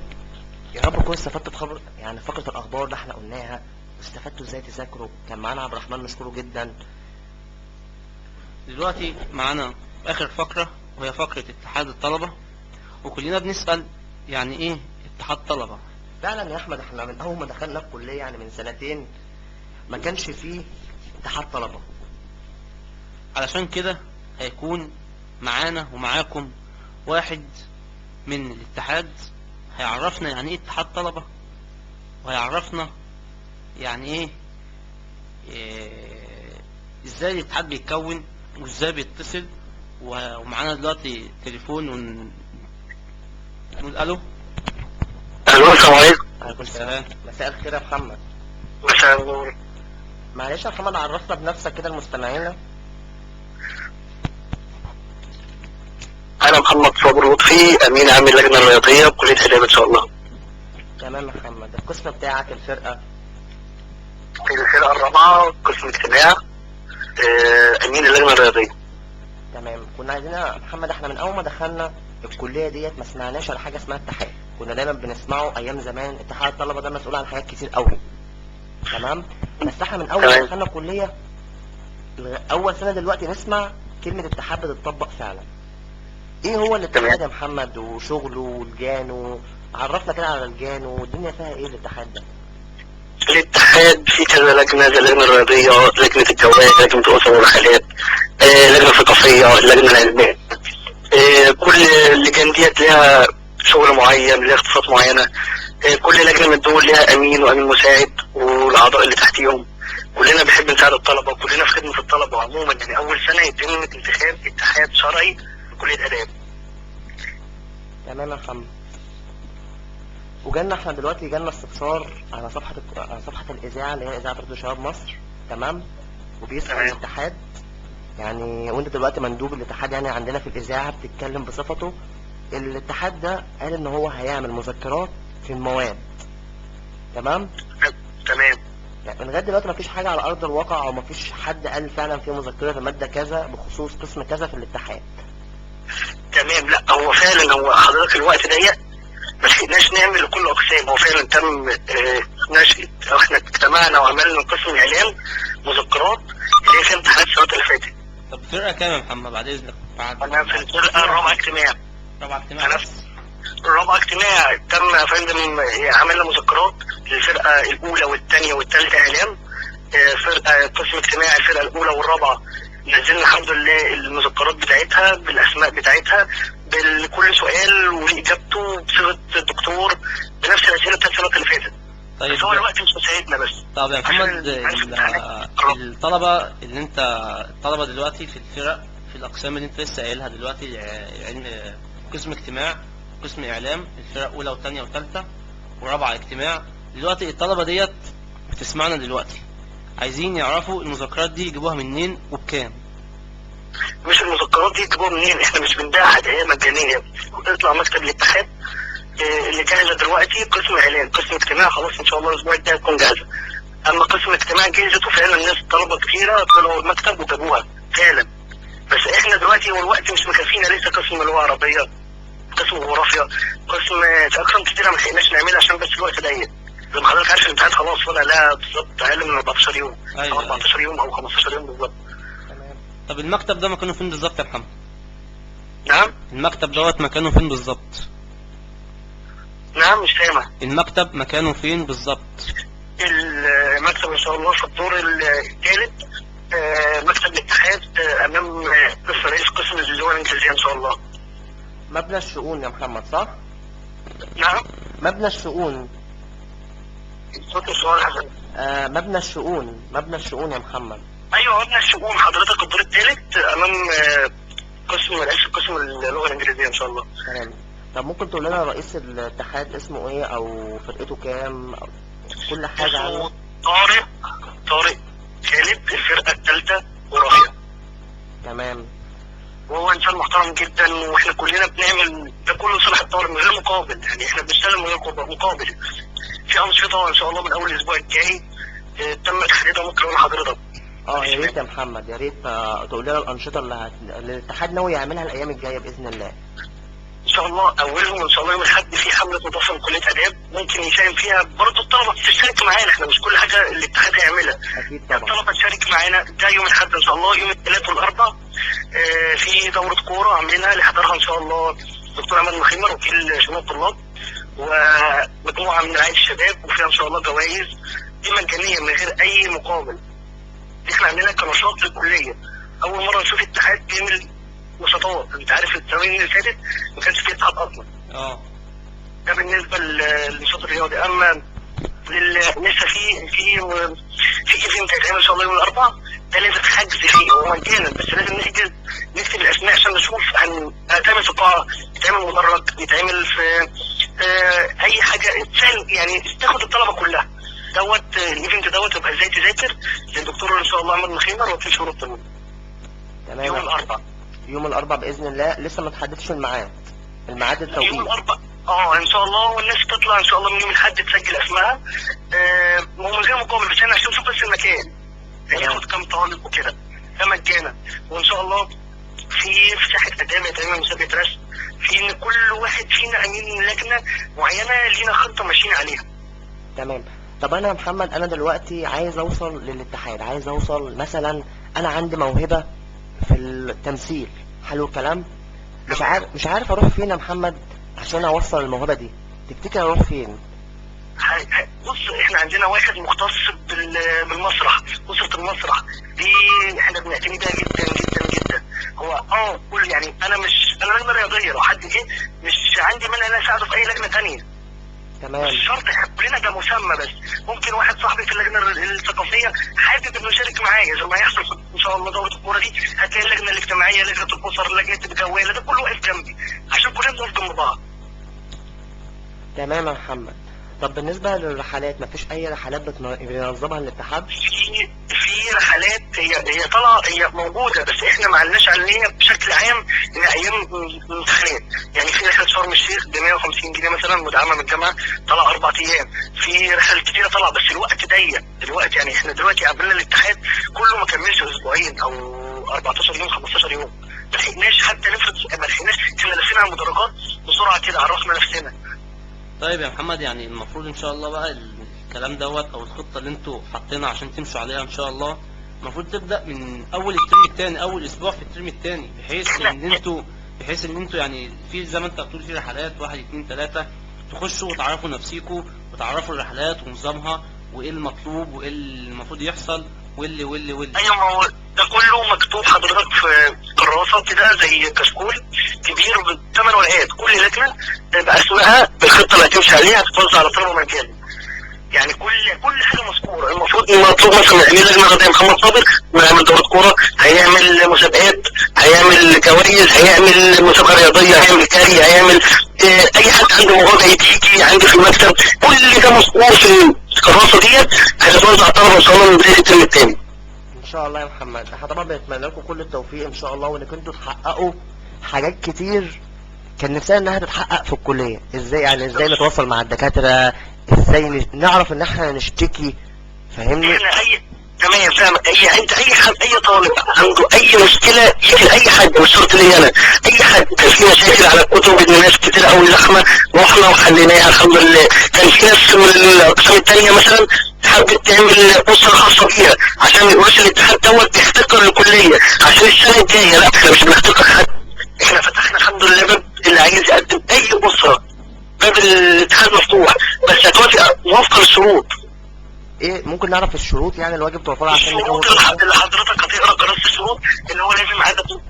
يا رب تكونوا استفدتوا بخبر يعني فقرة الأخبار اللي احنا قلناها، واستفدتوا ازاي تذاكروا. كان معانا عبد الرحمن، نشكره جدا.
دلوقتي معانا آخر فقرة، وهي فقرة اتحاد الطلبة، وكلنا بنسأل يعني ايه اتحاد طلبة؟
فعلا يا أحمد، احنا من أول ما دخلنا الكلية يعني من سنتين ما كانش فيه اتحاد طلبة.
علشان كده هيكون معانا ومعاكم واحد من الاتحاد، هيعرفنا يعني ايه اتحاد طلبة، وهيعرفنا يعني ايه ازاي الاتحاد بيتكون وازاي بيتصل. ومعانا دلوقتي تليفون ونقول الو.
الو، السلام عليكم.
عليكم
السلام.
مساء الخير يا محمد.
مساء النور.
معلش يا محمد، عرفنا بنفسك كده المستمعين.
انا محمد صابر لطفي، امين عام اللجنة الرياضية بكلية اداب ان شاء الله.
تمام يا محمد، القسم بتاعك الفرقة؟
الفرقة الرابعة، قسم اجتماع، امين اللجنة الرياضية.
تمام. كنا عايزين يا محمد، احنا من اول ما دخلنا الكلية ديت ما سمعناش على حاجة اسمها اتحاد، كنا دايما بنسمعه ايام زمان اتحاد الطلبة ده مسؤول عن حاجات كتير قوي. تمام، بس احنا من اول ما
تمام.
دخلنا الكلية اول سنة دلوقتي نسمع كلمة اتحاد بتطبق فعلا. ايه هو الاتحاد يا محمد وشغله ولجانه؟ عرفنا كده على لجانه والدنيا فيها ايه الاتحاد ده.
الاتحاد في كذا لجنة، زي اللجنة الرياضية، لجنة الجواز، لجنة الاسر والرحلات، لجنة ثقافية، اللجنة العلمية. كل اللجان ديت لها شغل معين، لها اختصاصات معينة. كل لجنة من دول لها امين وامين مساعد والاعضاء اللي تحتيهم. كلنا بنحب نساعد الطلبة، وكلنا في خدمة الطلبة عموما. يعني اول سنة يتم انتخاب اتحاد شرعي لكليه اداب.
تمام يا محمد. وجالنا احنا دلوقتي جالنا استفسار على صفحة على صفحة الإذاعة اللي هي إذاعة راديو شباب مصر. تمام، وبيسأل
تمام.
الاتحاد، يعني وانت دلوقتي مندوب الاتحاد يعني عندنا في الإذاعة بتتكلم بصفته. الاتحاد ده قال إن هو هيعمل مذكرات في المواد. تمام؟
تمام.
يعني لغاية دلوقتي مفيش حاجة على أرض الواقع، أو مفيش حد قال فعلا في مذكرة في مادة كذا بخصوص قسم كذا في الاتحاد.
تمام. لا هو فعلا، هو حضرتك الوقت ضيق، ما لحقناش نعمل لكل اقسام. هو فعلا تم نشأة، احنا اجتمعنا وعملنا قسم اعلام مذكرات اللي هي في امتحانات السنوات اللي فاتت.
طب فرقة كام يا محمد بعد اذنك؟ بعد
انا في الفرقة الرابعة اجتماع.
رابعة اجتماع
أنا
بس؟
الرابعة اجتماع تم يا فندم، عملنا مذكرات للفرقة الاولى والثانية والثالثة اعلام. فرقه قسم اجتماع الفرقة الاولى والرابعة نزلنا الحمد لله المذكرات بتاعتها بالاسماء بتاعتها، بكل سؤال واجابته بصيغة الدكتور، بنفس الاسئلة بتاعت السنوات اللي فاتت.
طيب
بس هو الوقت مش مساعدنا بس.
طب يا محمد،
عشان
الطلبة اللي انت، الطلبة دلوقتي في الفرق في الأقسام اللي انت لسه قايلها دلوقتي، علم، قسم اجتماع، قسم إعلام، الفرق أولى وثانية وثالثة ورابعة اجتماع، دلوقتي الطلبة ديت بتسمعنا دلوقتي، عايزين يعرفوا المذكرات دي يجيبوها منين وبكام؟
مش المذكرات دي تجيبوها منين، احنا مش بنبيعها، ده هي مجانية. اطلع مكتب الاتحاد، اللي جاهزة دلوقتي قسم اعلام، قسم اجتماع خلاص ان شاء الله الاسبوع الجاي هتكون جاهزة. اما قسم اجتماع جهزت، وفعلا الناس طلبه كتيرة طلعوا المكتب وجابوها فعلا. بس احنا دلوقتي والوقت مش مكفينا، لسه قسم اللغة العربية، قسم جغرافيا، قسم اقسام كتيرة ما لحقناش نعملها عشان بس الوقت ضيق. زي ما حضرتك عارف الامتحان خلاص فاضل لها بالظبط اقل من 14 يوم، او
أيوه أيوه.
14 يوم او 15 يوم بالظبط.
تمام.
طب المكتب ده مكانه فين بالظبط يا محمد؟
نعم.
المكتب دوت مكانه فين بالظبط؟
نعم، مش سامع.
المكتب مكانه فين بالظبط؟
المكتب ان شاء الله في الدور الثالث، مكتب الاتحاد، امام قسم رئيس قسم اللغة الانجليزية ان شاء الله.
مبنى الشؤون يا محمد صح؟
نعم.
مبنى الشؤون.
صوت السؤال حضرتك.
مبنى الشؤون، مبنى الشؤون يا محمد.
ايوه مبنى الشؤون حضرتك، الدور الثالث امام قسم رئيس قسم اللغة الانجليزية ان شاء الله.
تمام. طب ممكن تقول لنا رئيس الاتحاد اسمه ايه او فرقته كام أو كل حاجة عنه؟
اسمه طارق، طارق خالد، الفرقة الثالثة جغرافيا.
تمام.
وهو انسان محترم جدا، واحنا كلنا بنعمل ده كله صالح الطارق من غير مقابل، يعني احنا بنشتغل من غير مقابل. في انشطة ان شاء الله من اول الاسبوع الجاي تم تحديدها، ممكن اقول لحضرتك.
اه يا ريت يا محمد، يا ريت تقول لنا الانشطة اللي الاتحاد ناوي يعملها الايام الجاية باذن الله.
ان شاء الله اولهم ان شاء الله يوم الاحد في حمله نظافة لكليه اداب، ممكن يساهم فيها برضه الطلبة تشترك معانا، احنا مش كل حاجة الاتحاد هيعملها،
اكيد طبعا.
الطلبة تشارك معانا. ده يوم الاحد ان شاء الله. يوم الثلاث والاربع في دوره كورة عاملينها اللي حضرها ان شاء الله الدكتور عماد مخيمر وكيل شؤون الطلاب ومجموعة من رعاية الشباب، وفيها ان شاء الله جوائز دي مجانية من غير اي مقابل. دي احنا عاملينها كنشاط للكليه، اول مرة نشوف اتحاد بيعمل نشاطات. انت عارف السنين اللي فاتت ما كانش فيه اتحاد اصلا. ده بالنسبة للنشاط الرياضي. اما لسه في في في event هيتعمل ان شاء الله يوم الاربعاء، ده لازم حجز فيه، هو مجانا بس لازم نحجز، نكتب الاسماء عشان نشوف هتعمل في قاعة، يتعمل مدرج، يتعمل في اي حاجة تسهل يعني تاخد الطلبة كلها. دوت ال event دوت يبقى ازاي تذاكر للدكتور ان شاء الله عماد مخيمر وكيل شؤون الطلاب.
تمام.
يوم الاربعاء.
يوم الاربعاء باذن الله، لسه ما تحددش الميعاد التوقيت.
يوم الاربعاء ان شاء الله، والناس تطلع ان شاء الله من يوم الاحد تسجل اسمائها، ومن غير مقابل، بس احنا عشان نشوف بس المكان هياخد كام طالب وكده، ده مجانا. وان شاء الله في ساحة اداب هيتعمل مسابقة رسم، في ان كل واحد فينا امين لجنة معينة لينا خطه ماشيين عليها.
تمام. طب انا يا محمد، انا دلوقتي عايز اوصل للاتحاد، عايز اوصل مثلا، انا عندي موهبة في التمثيل، حلو الكلام، مش عارف اروح فين يا محمد عشان اوصل الموهبة دي، تفتكر اروح فين؟
بص، احنا عندنا واحد مختص بالمسرح، اسره المسرح دي احنا بنعتني بيها جدا جدا جدا. هو كل يعني انا مش، انا لجنة رياضية، لو حد جه مش عندي مانع ان انا اساعده في اي لجنة ثانية.
تمام.
مش شرط احنا كلنا ده مسمى، بس ممكن واحد صاحبي في اللجنة الثقافية حابب انه يشارك معايا، زي ما هيحصل ان شاء الله دوره الكورة دي، هتلاقي اللجنة الاجتماعية، لجنة الاسر، لجنة الجواله، ده كله واقف جنبي عشان كلنا بنقف جنب بعض.
تمام يا محمد. طب بالنسبة للرحلات، مفيش اي رحلات بينظمها الاتحاد؟
في رحلات هي طالعه، هي موجودة، بس احنا ما علناش عليها بشكل عام ان ايام الامتحانات. يعني في رحله شرم الشيخ ب 150 جنيه مثلا مدعمه من الجامعة، طالعه 4 ايام. في رحلات كتيرة طالعه، بس الوقت ضيق دلوقتي. يعني احنا دلوقتي قبلنا الاتحاد كله ما كملش اسبوعين او 14 يوم 15 يوم، ما لحقناش حتى نفرض، ما لحقناش، احنا لفينا على المدرجات بسرعة كده، عرفنا نفسنا.
طيب يا محمد، يعني المفروض ان شاء الله بقى الكلام دوت او الخطة اللي انتوا حاطينها عشان تمشوا عليها ان شاء الله، المفروض تبدا من اول الترم الثاني، اول اسبوع في الترم الثاني، بحيث ان انتوا يعني في زي ما انت بتقول في رحلات 1 2 3 تخشوا وتعرفوا نفسيكوا وتعرفوا الرحلات ونظامها وايه المطلوب وايه المفروض يحصل واللي واللي واللي.
ايوه، ما هو ده كله مكتوب حضرتك في كراسة كده زي كشكول كبير ب8 ورقات، كل لجنة باسمائها بالخطة اللي هتمشي عليها، هتتوزع على طلبه مجانا. يعني كل حاجة مذكورة. المفروض مطلوب مثلا من امين لجنة رياضية محمد صابر انه يعمل دوره كورة، هيعمل مسابقات، هيعمل جوائز، هيعمل مسابقة رياضية، هيعمل كاري، هيعمل اي حد عنده موهبة يجي عندي في المكتب. كل ده مذكور في الكراسة ديت، هتتوزع على الطلبة ان شاء الله من بداية الترم الثاني.
ان شاء الله يا محمد، احنا طبعا بنتمنى لكم كل التوفيق ان شاء الله، وانكم انتوا تحققوا حاجات كتير كان نفسنا انها تتحقق في الكلية. ازاي يعني، ازاي نتواصل مع الدكاترة، ازاي نعرف ان احنا نشتكي، فاهمني؟
احنا تمام، فاهم. انت اي حد، اي طالب عنده اي مشكلة يجي لاي حد، مش شرط ليا انا، اي حد. كان في مشاكل على الكتب، ان ناس كتير قوي زحمة، رحنا وحليناها الحمد لله. كان في ناس من الاقسام الثانية مثلا حبت تعمل اسره خاصة بيها عشان ما يقولوش الاتحاد دوت بيحتكر الكلية عشان السنة الجاية. لا، احنا مش بنحتكر حد، احنا فتحنا الحمد لله باب اللي عايز يقدم اي اسره، باب الاتحاد مفتوح، بس هتوافق موافقة للشروط.
ايه ممكن نعرف الشروط يعني الواجب توفرها عشان
الشروط اللي حضرتك هتقرا كراسة الشروط، اللي هو لازم عدد،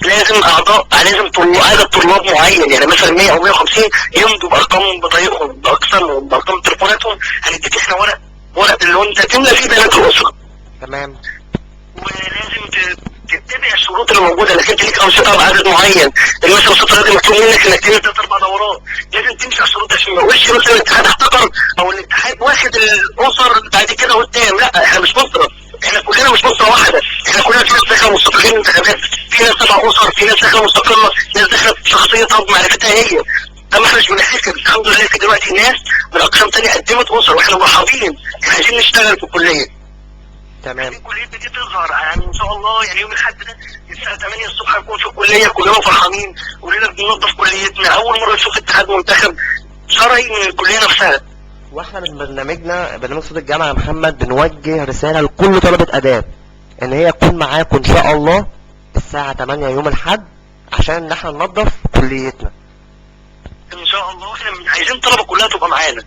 لازم اعضاء، لازم عدد طلاب معين، يعني مثلا 100 او 150 يمضوا بارقام بطايقهم، باقسامهم، بارقام تليفوناتهم. هنديك احنا ورق اللي هو انت تملى فيه بيانات الاسرة.
تمام.
ولازم تتبع الشروط اللي موجودة، لكن انت ليك انشطة بعدد معين، يعني مثلا الانشطة الرياضية مطلوب منك انك تعمل 3 4 دورات، لازم تمشي على الشروط عشان ما يقولش مثلا الاتحاد احتكر او الاتحاد واخد الاسر بعد كده قدام. لا، احنا مش اسره، احنا كلنا مش اسره واحدة، احنا كلنا في ناس داخله مستقلين انتخابات، في ناس تبع اسر، في ناس داخله مستقلة، ناس داخله بشخصيتها وبمعرفتها هي. اما احنا مش بنحتكر الحمد لله. في دلوقتي ناس من اقسام ثانية قدمت اسر، واحنا مرحبين، احنا عايزين نشتغل في الكلية.
تمام.
كليتنا دي تظهر يعني ان شاء الله، يعني يوم الاحد ده الساعة 8 الصبح هنكون في الكلية كلنا فرحانين، كلنا بننظف كليتنا، اول مرة نشوف اتحاد منتخب شرعي من الكلية نفسها.
واحنا من برنامجنا برنامج صوت الجامعة يا محمد بنوجه رسالة لكل طلبه اداب ان هي تكون معاكم ان شاء الله الساعة 8 يوم الاحد عشان ان احنا ننظف كليتنا
ان شاء الله. احنا عايزين الطلبة كلها تبقى معانا.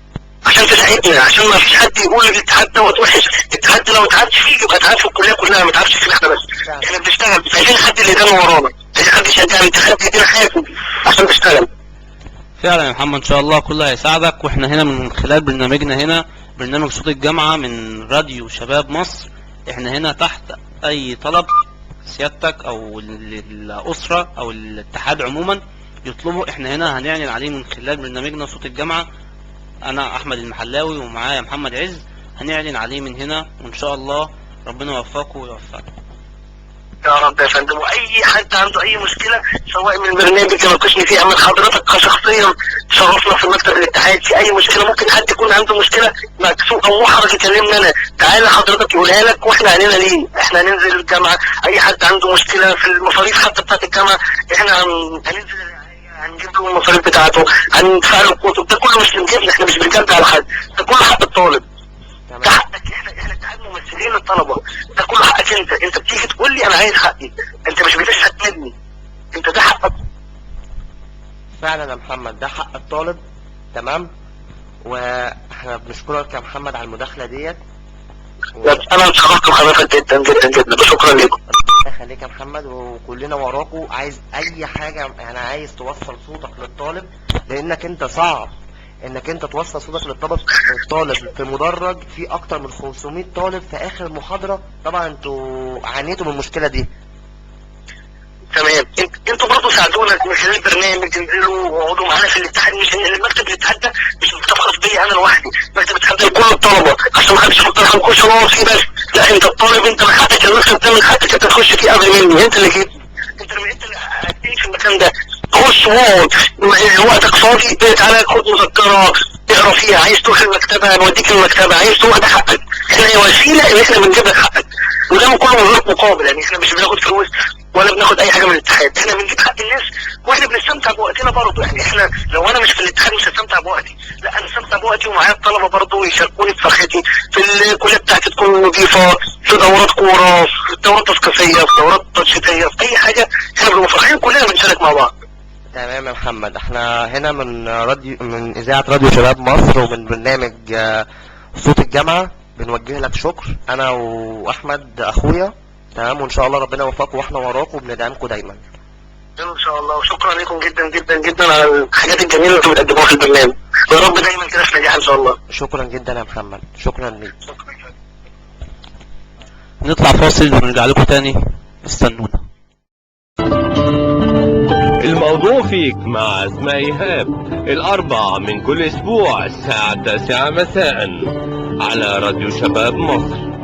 عشان تساعدنا، عشان ما فيش حد يقول الاتحاد دوت وحش. الاتحاد لو اتعبش فيه يبقى اتعب في الكلية كلها، ما اتعبش فينا احنا بس. احنا بنشتغل، مش عايزين حد اللي يدانا ورانا، عايزين حد يشجعنا. الاتحاد يدينا حافز عشان نشتغل.
فعلا يا محمد ان شاء الله كله هيساعدك، واحنا هنا من خلال برنامجنا هنا برنامج صوت الجامعة من راديو شباب مصر، احنا هنا تحت اي طلب سيادتك او الاسرة او الاتحاد عموما يطلبه، احنا هنا هنعلن عليه من خلال برنامجنا صوت الجامعة. انا احمد المحلاوي ومعايا محمد عز، هنعلن عليه من هنا، وان شاء الله ربنا يوفقه ويوفقك
يا رب يا فندم. واي حد عنده اي مشكلة سواء من البرنامج اللي ناقشني فيه او من حضرتك كشخصيا تشرفنا في مكتب الاتحاد في اي مشكلة، ممكن حد يكون عنده مشكلة مكسوف او محرج يكلمنا انا، تعالى حضرتك يقولها لك واحنا علينا ليه، احنا هننزل الجامعة. اي حد عنده مشكلة في المصاريف حتى بتاعه الجامعة، احنا هننزل هنجيب له المصاريف بتاعته، هندفع له الكتب، ده كله مش بنجيبنا، احنا مش بنجيب على حد، ده كله حق الطالب، ده حقك. احنا اتحاد ممثلين للطلبة، ده كله حقك انت. انت بتيجي تقول لي انا عايز حقي، انت مش بتشحت مني، انت ده حقك
فعلا يا محمد، ده حق الطالب. تمام، واحنا بنشكرك يا محمد على المداخلة ديت.
انا اتشرفت بحضرتك جدا جدا جدا، شكرا لكم.
الله يخليك يا محمد، وكلنا وراكوا. عايز اي حاجة يعني، عايز توصل صوتك للطالب، لانك انت صعب انك انت توصل صوتك للطالب في مدرج في اكتر من 500 طالب في اخر المحاضرة. طبعا انتوا عانيتوا من المشكلة دي.
تمام، انتوا برضه ساعدونا من خلال البرنامج، تنزلوا واقعدوا معانا في الاتحاد. مش المكتب الاتحاد ده مش مكتب خاص بيا انا لوحدي، مكتب الاتحاد ده لكل الطلبة، عشان ما حدش يفكر هنخش نقعد فيه بس. لا، انت الطالب، انت من حقك المكتب ده، من حقك انت تخش فيه قبل مني، انت اللي جيت، انت اللي قعدتني في المكان ده. خش واقعد، وقتك فاضي تعالى خد مذكره اقرا فيها، عايز تروح المكتبة نوديك المكتبة، عايز تروح، ده حقك. احنا وسيلة ان احنا بنجيب لك حقك، وده كله من غير مقابل. يعني احنا مش بناخد فلوس ولا بناخد اي حاجة من الاتحاد، احنا بنجيب حق الناس واحنا بنستمتع بوقتنا برضه. يعني احنا لو انا مش في الاتحاد مش هستمتع بوقتي، لا انا استمتع بوقتي ومعايا الطلبة برضه يشاركوني في فرحتي، في الكلية بتاعتي تكون نظيفة، في دورات كورة، في دورات تثقيفيه، في دورات تنشيطيه، في اي حاجة احنا بنبقى فرحانين كلنا بنشارك مع بعض.
تمام يا محمد، احنا هنا من راديو، من اذاعة راديو شباب مصر ومن برنامج صوت الجامعة، بنوجه لك شكر انا واحمد اخويا. تمام، وان شاء الله ربنا يوفقكم واحنا وراكم وبندعمكم دايما
ان شاء الله. وشكرا لكم جدا جدا جدا على الحاجات الجميلة اللي انتم بتقدموها في البرنامج، يا رب دايما كده في نجاح ان شاء الله.
شكرا جدا يا محمد، شكرا ليك.
نطلع فاصل ونرجع لكم تاني، استنونا.
الموضوع فيك مع أسماء إيهاب، الأربع من كل أسبوع الساعة 9 مساء على راديو شباب مصر.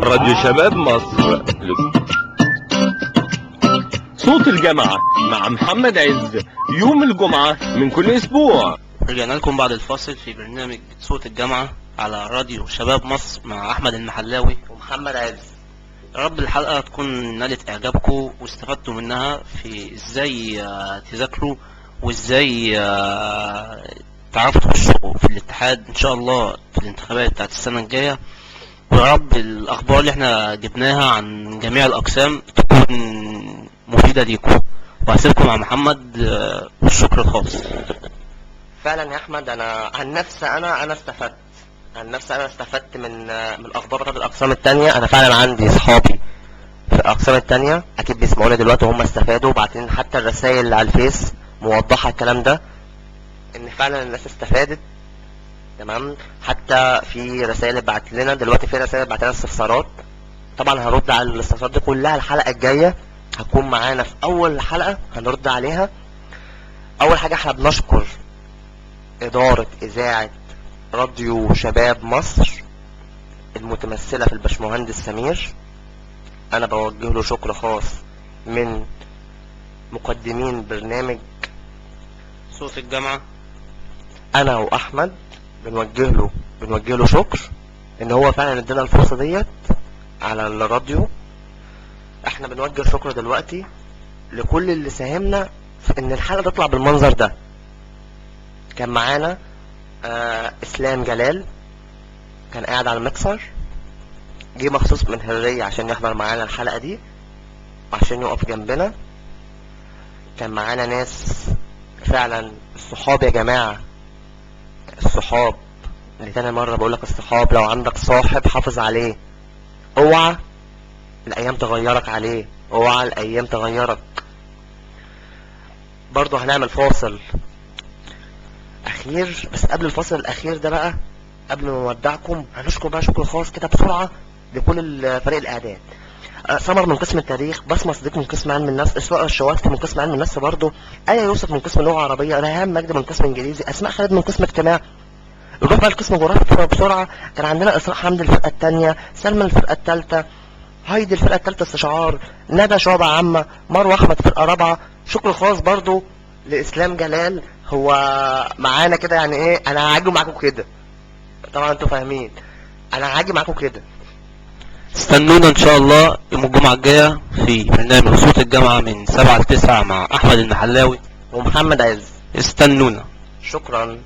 راديو شباب مصر، صوت الجامعة مع محمد عز، يوم الجمعة من كل أسبوع.
رجعنا لكم بعد الفاصل في برنامج صوت الجامعة على راديو شباب مصر مع أحمد المحلاوي
ومحمد عز.
يا رب الحلقة تكون نالت إعجابكم واستفدتوا منها في إزاي تذاكروا وإزاي تعرفوا تخشوا في الاتحاد إن شاء الله في الانتخابات بتاعت السنة الجاية. ويا رب الأخبار اللي احنا جبناها عن جميع الأقسام تكون مفيدة ليكم. وهسيبكم مع محمد والشكر الخاص.
فعلا يا أحمد، أنا عن نفسي أنا استفدت، عن نفسي أنا استفدت من الأخبار بتاعت الأقسام التانية. أنا فعلا عندي صحابي في الأقسام التانية أكيد بيسمعوني دلوقتي وهم استفادوا، وبعتين حتى الرسائل اللي على الفيس موضحة الكلام ده، إن فعلا الناس استفادت. تمام، حتى في رسائل بعت لنا دلوقتي، في رسائل بعت لنا استفسارات، طبعا هرد على الاستفسارات دي كلها الحلقة الجاية، هتكون معانا في أول حلقة هنرد عليها. أول حاجة احنا بنشكر إدارة إذاعة راديو شباب مصر المتمثلة في الباشمهندس سمير، أنا بوجه له شكر خاص من مقدمين برنامج
صوت الجامعة.
أنا وأحمد بنوجه له شكر إن هو فعلا ادانا الفرصة ديت على الراديو. احنا بنوجه شكر دلوقتي لكل اللي ساهمنا في إن الحلقة تطلع بالمنظر ده. كان معانا اسلام جلال، كان قاعد على المكسر، جه مخصوص من هرية عشان يحضر معانا الحلقة دي وعشان يقف جنبنا. كان معانا ناس فعلا الصحاب يا جماعة، الصحاب اللي تاني مرة بقولك، الصحاب لو عندك صاحب حافظ عليه، اوعى الايام تغيرك عليه، اوعى الايام تغيرك. برضو هنعمل فاصل اخير، بس قبل الفاصل الاخير ده بقى، قبل ما نودعكم هنشكر بقى شكر خاص كده بسرعة لكل فريق الاعداد. سمر من قسم التاريخ، بسمة صديق من قسم علم النفس، اسراء الشواتف من قسم علم النفس برضه، آية يوسف من قسم لغة عربية، ريهام مجدي من قسم انجليزي، اسماء خالد من قسم اجتماع. نروح بقى لقسم جغرافيا بسرعة، كان عندنا اسراء حمدي الفرقة الثانية، سلمى الفرقة الثالثة، هايدي الفرقة الثالثة استشعار، ندى شعبة عامة، مروة احمد فرقة رابعة. شكر خاص برضه لاسلام جلال، هو معانا كده يعني ايه، انا هاجي معاكم كده، طبعا انتوا فاهمين انا هاجي معاكم كده.
استنونا ان شاء الله يوم الجمعة الجاية في برنامج صوت الجامعة من 7 ل 9 مع احمد المحلاوي
ومحمد عز.
استنونا.
شكرا.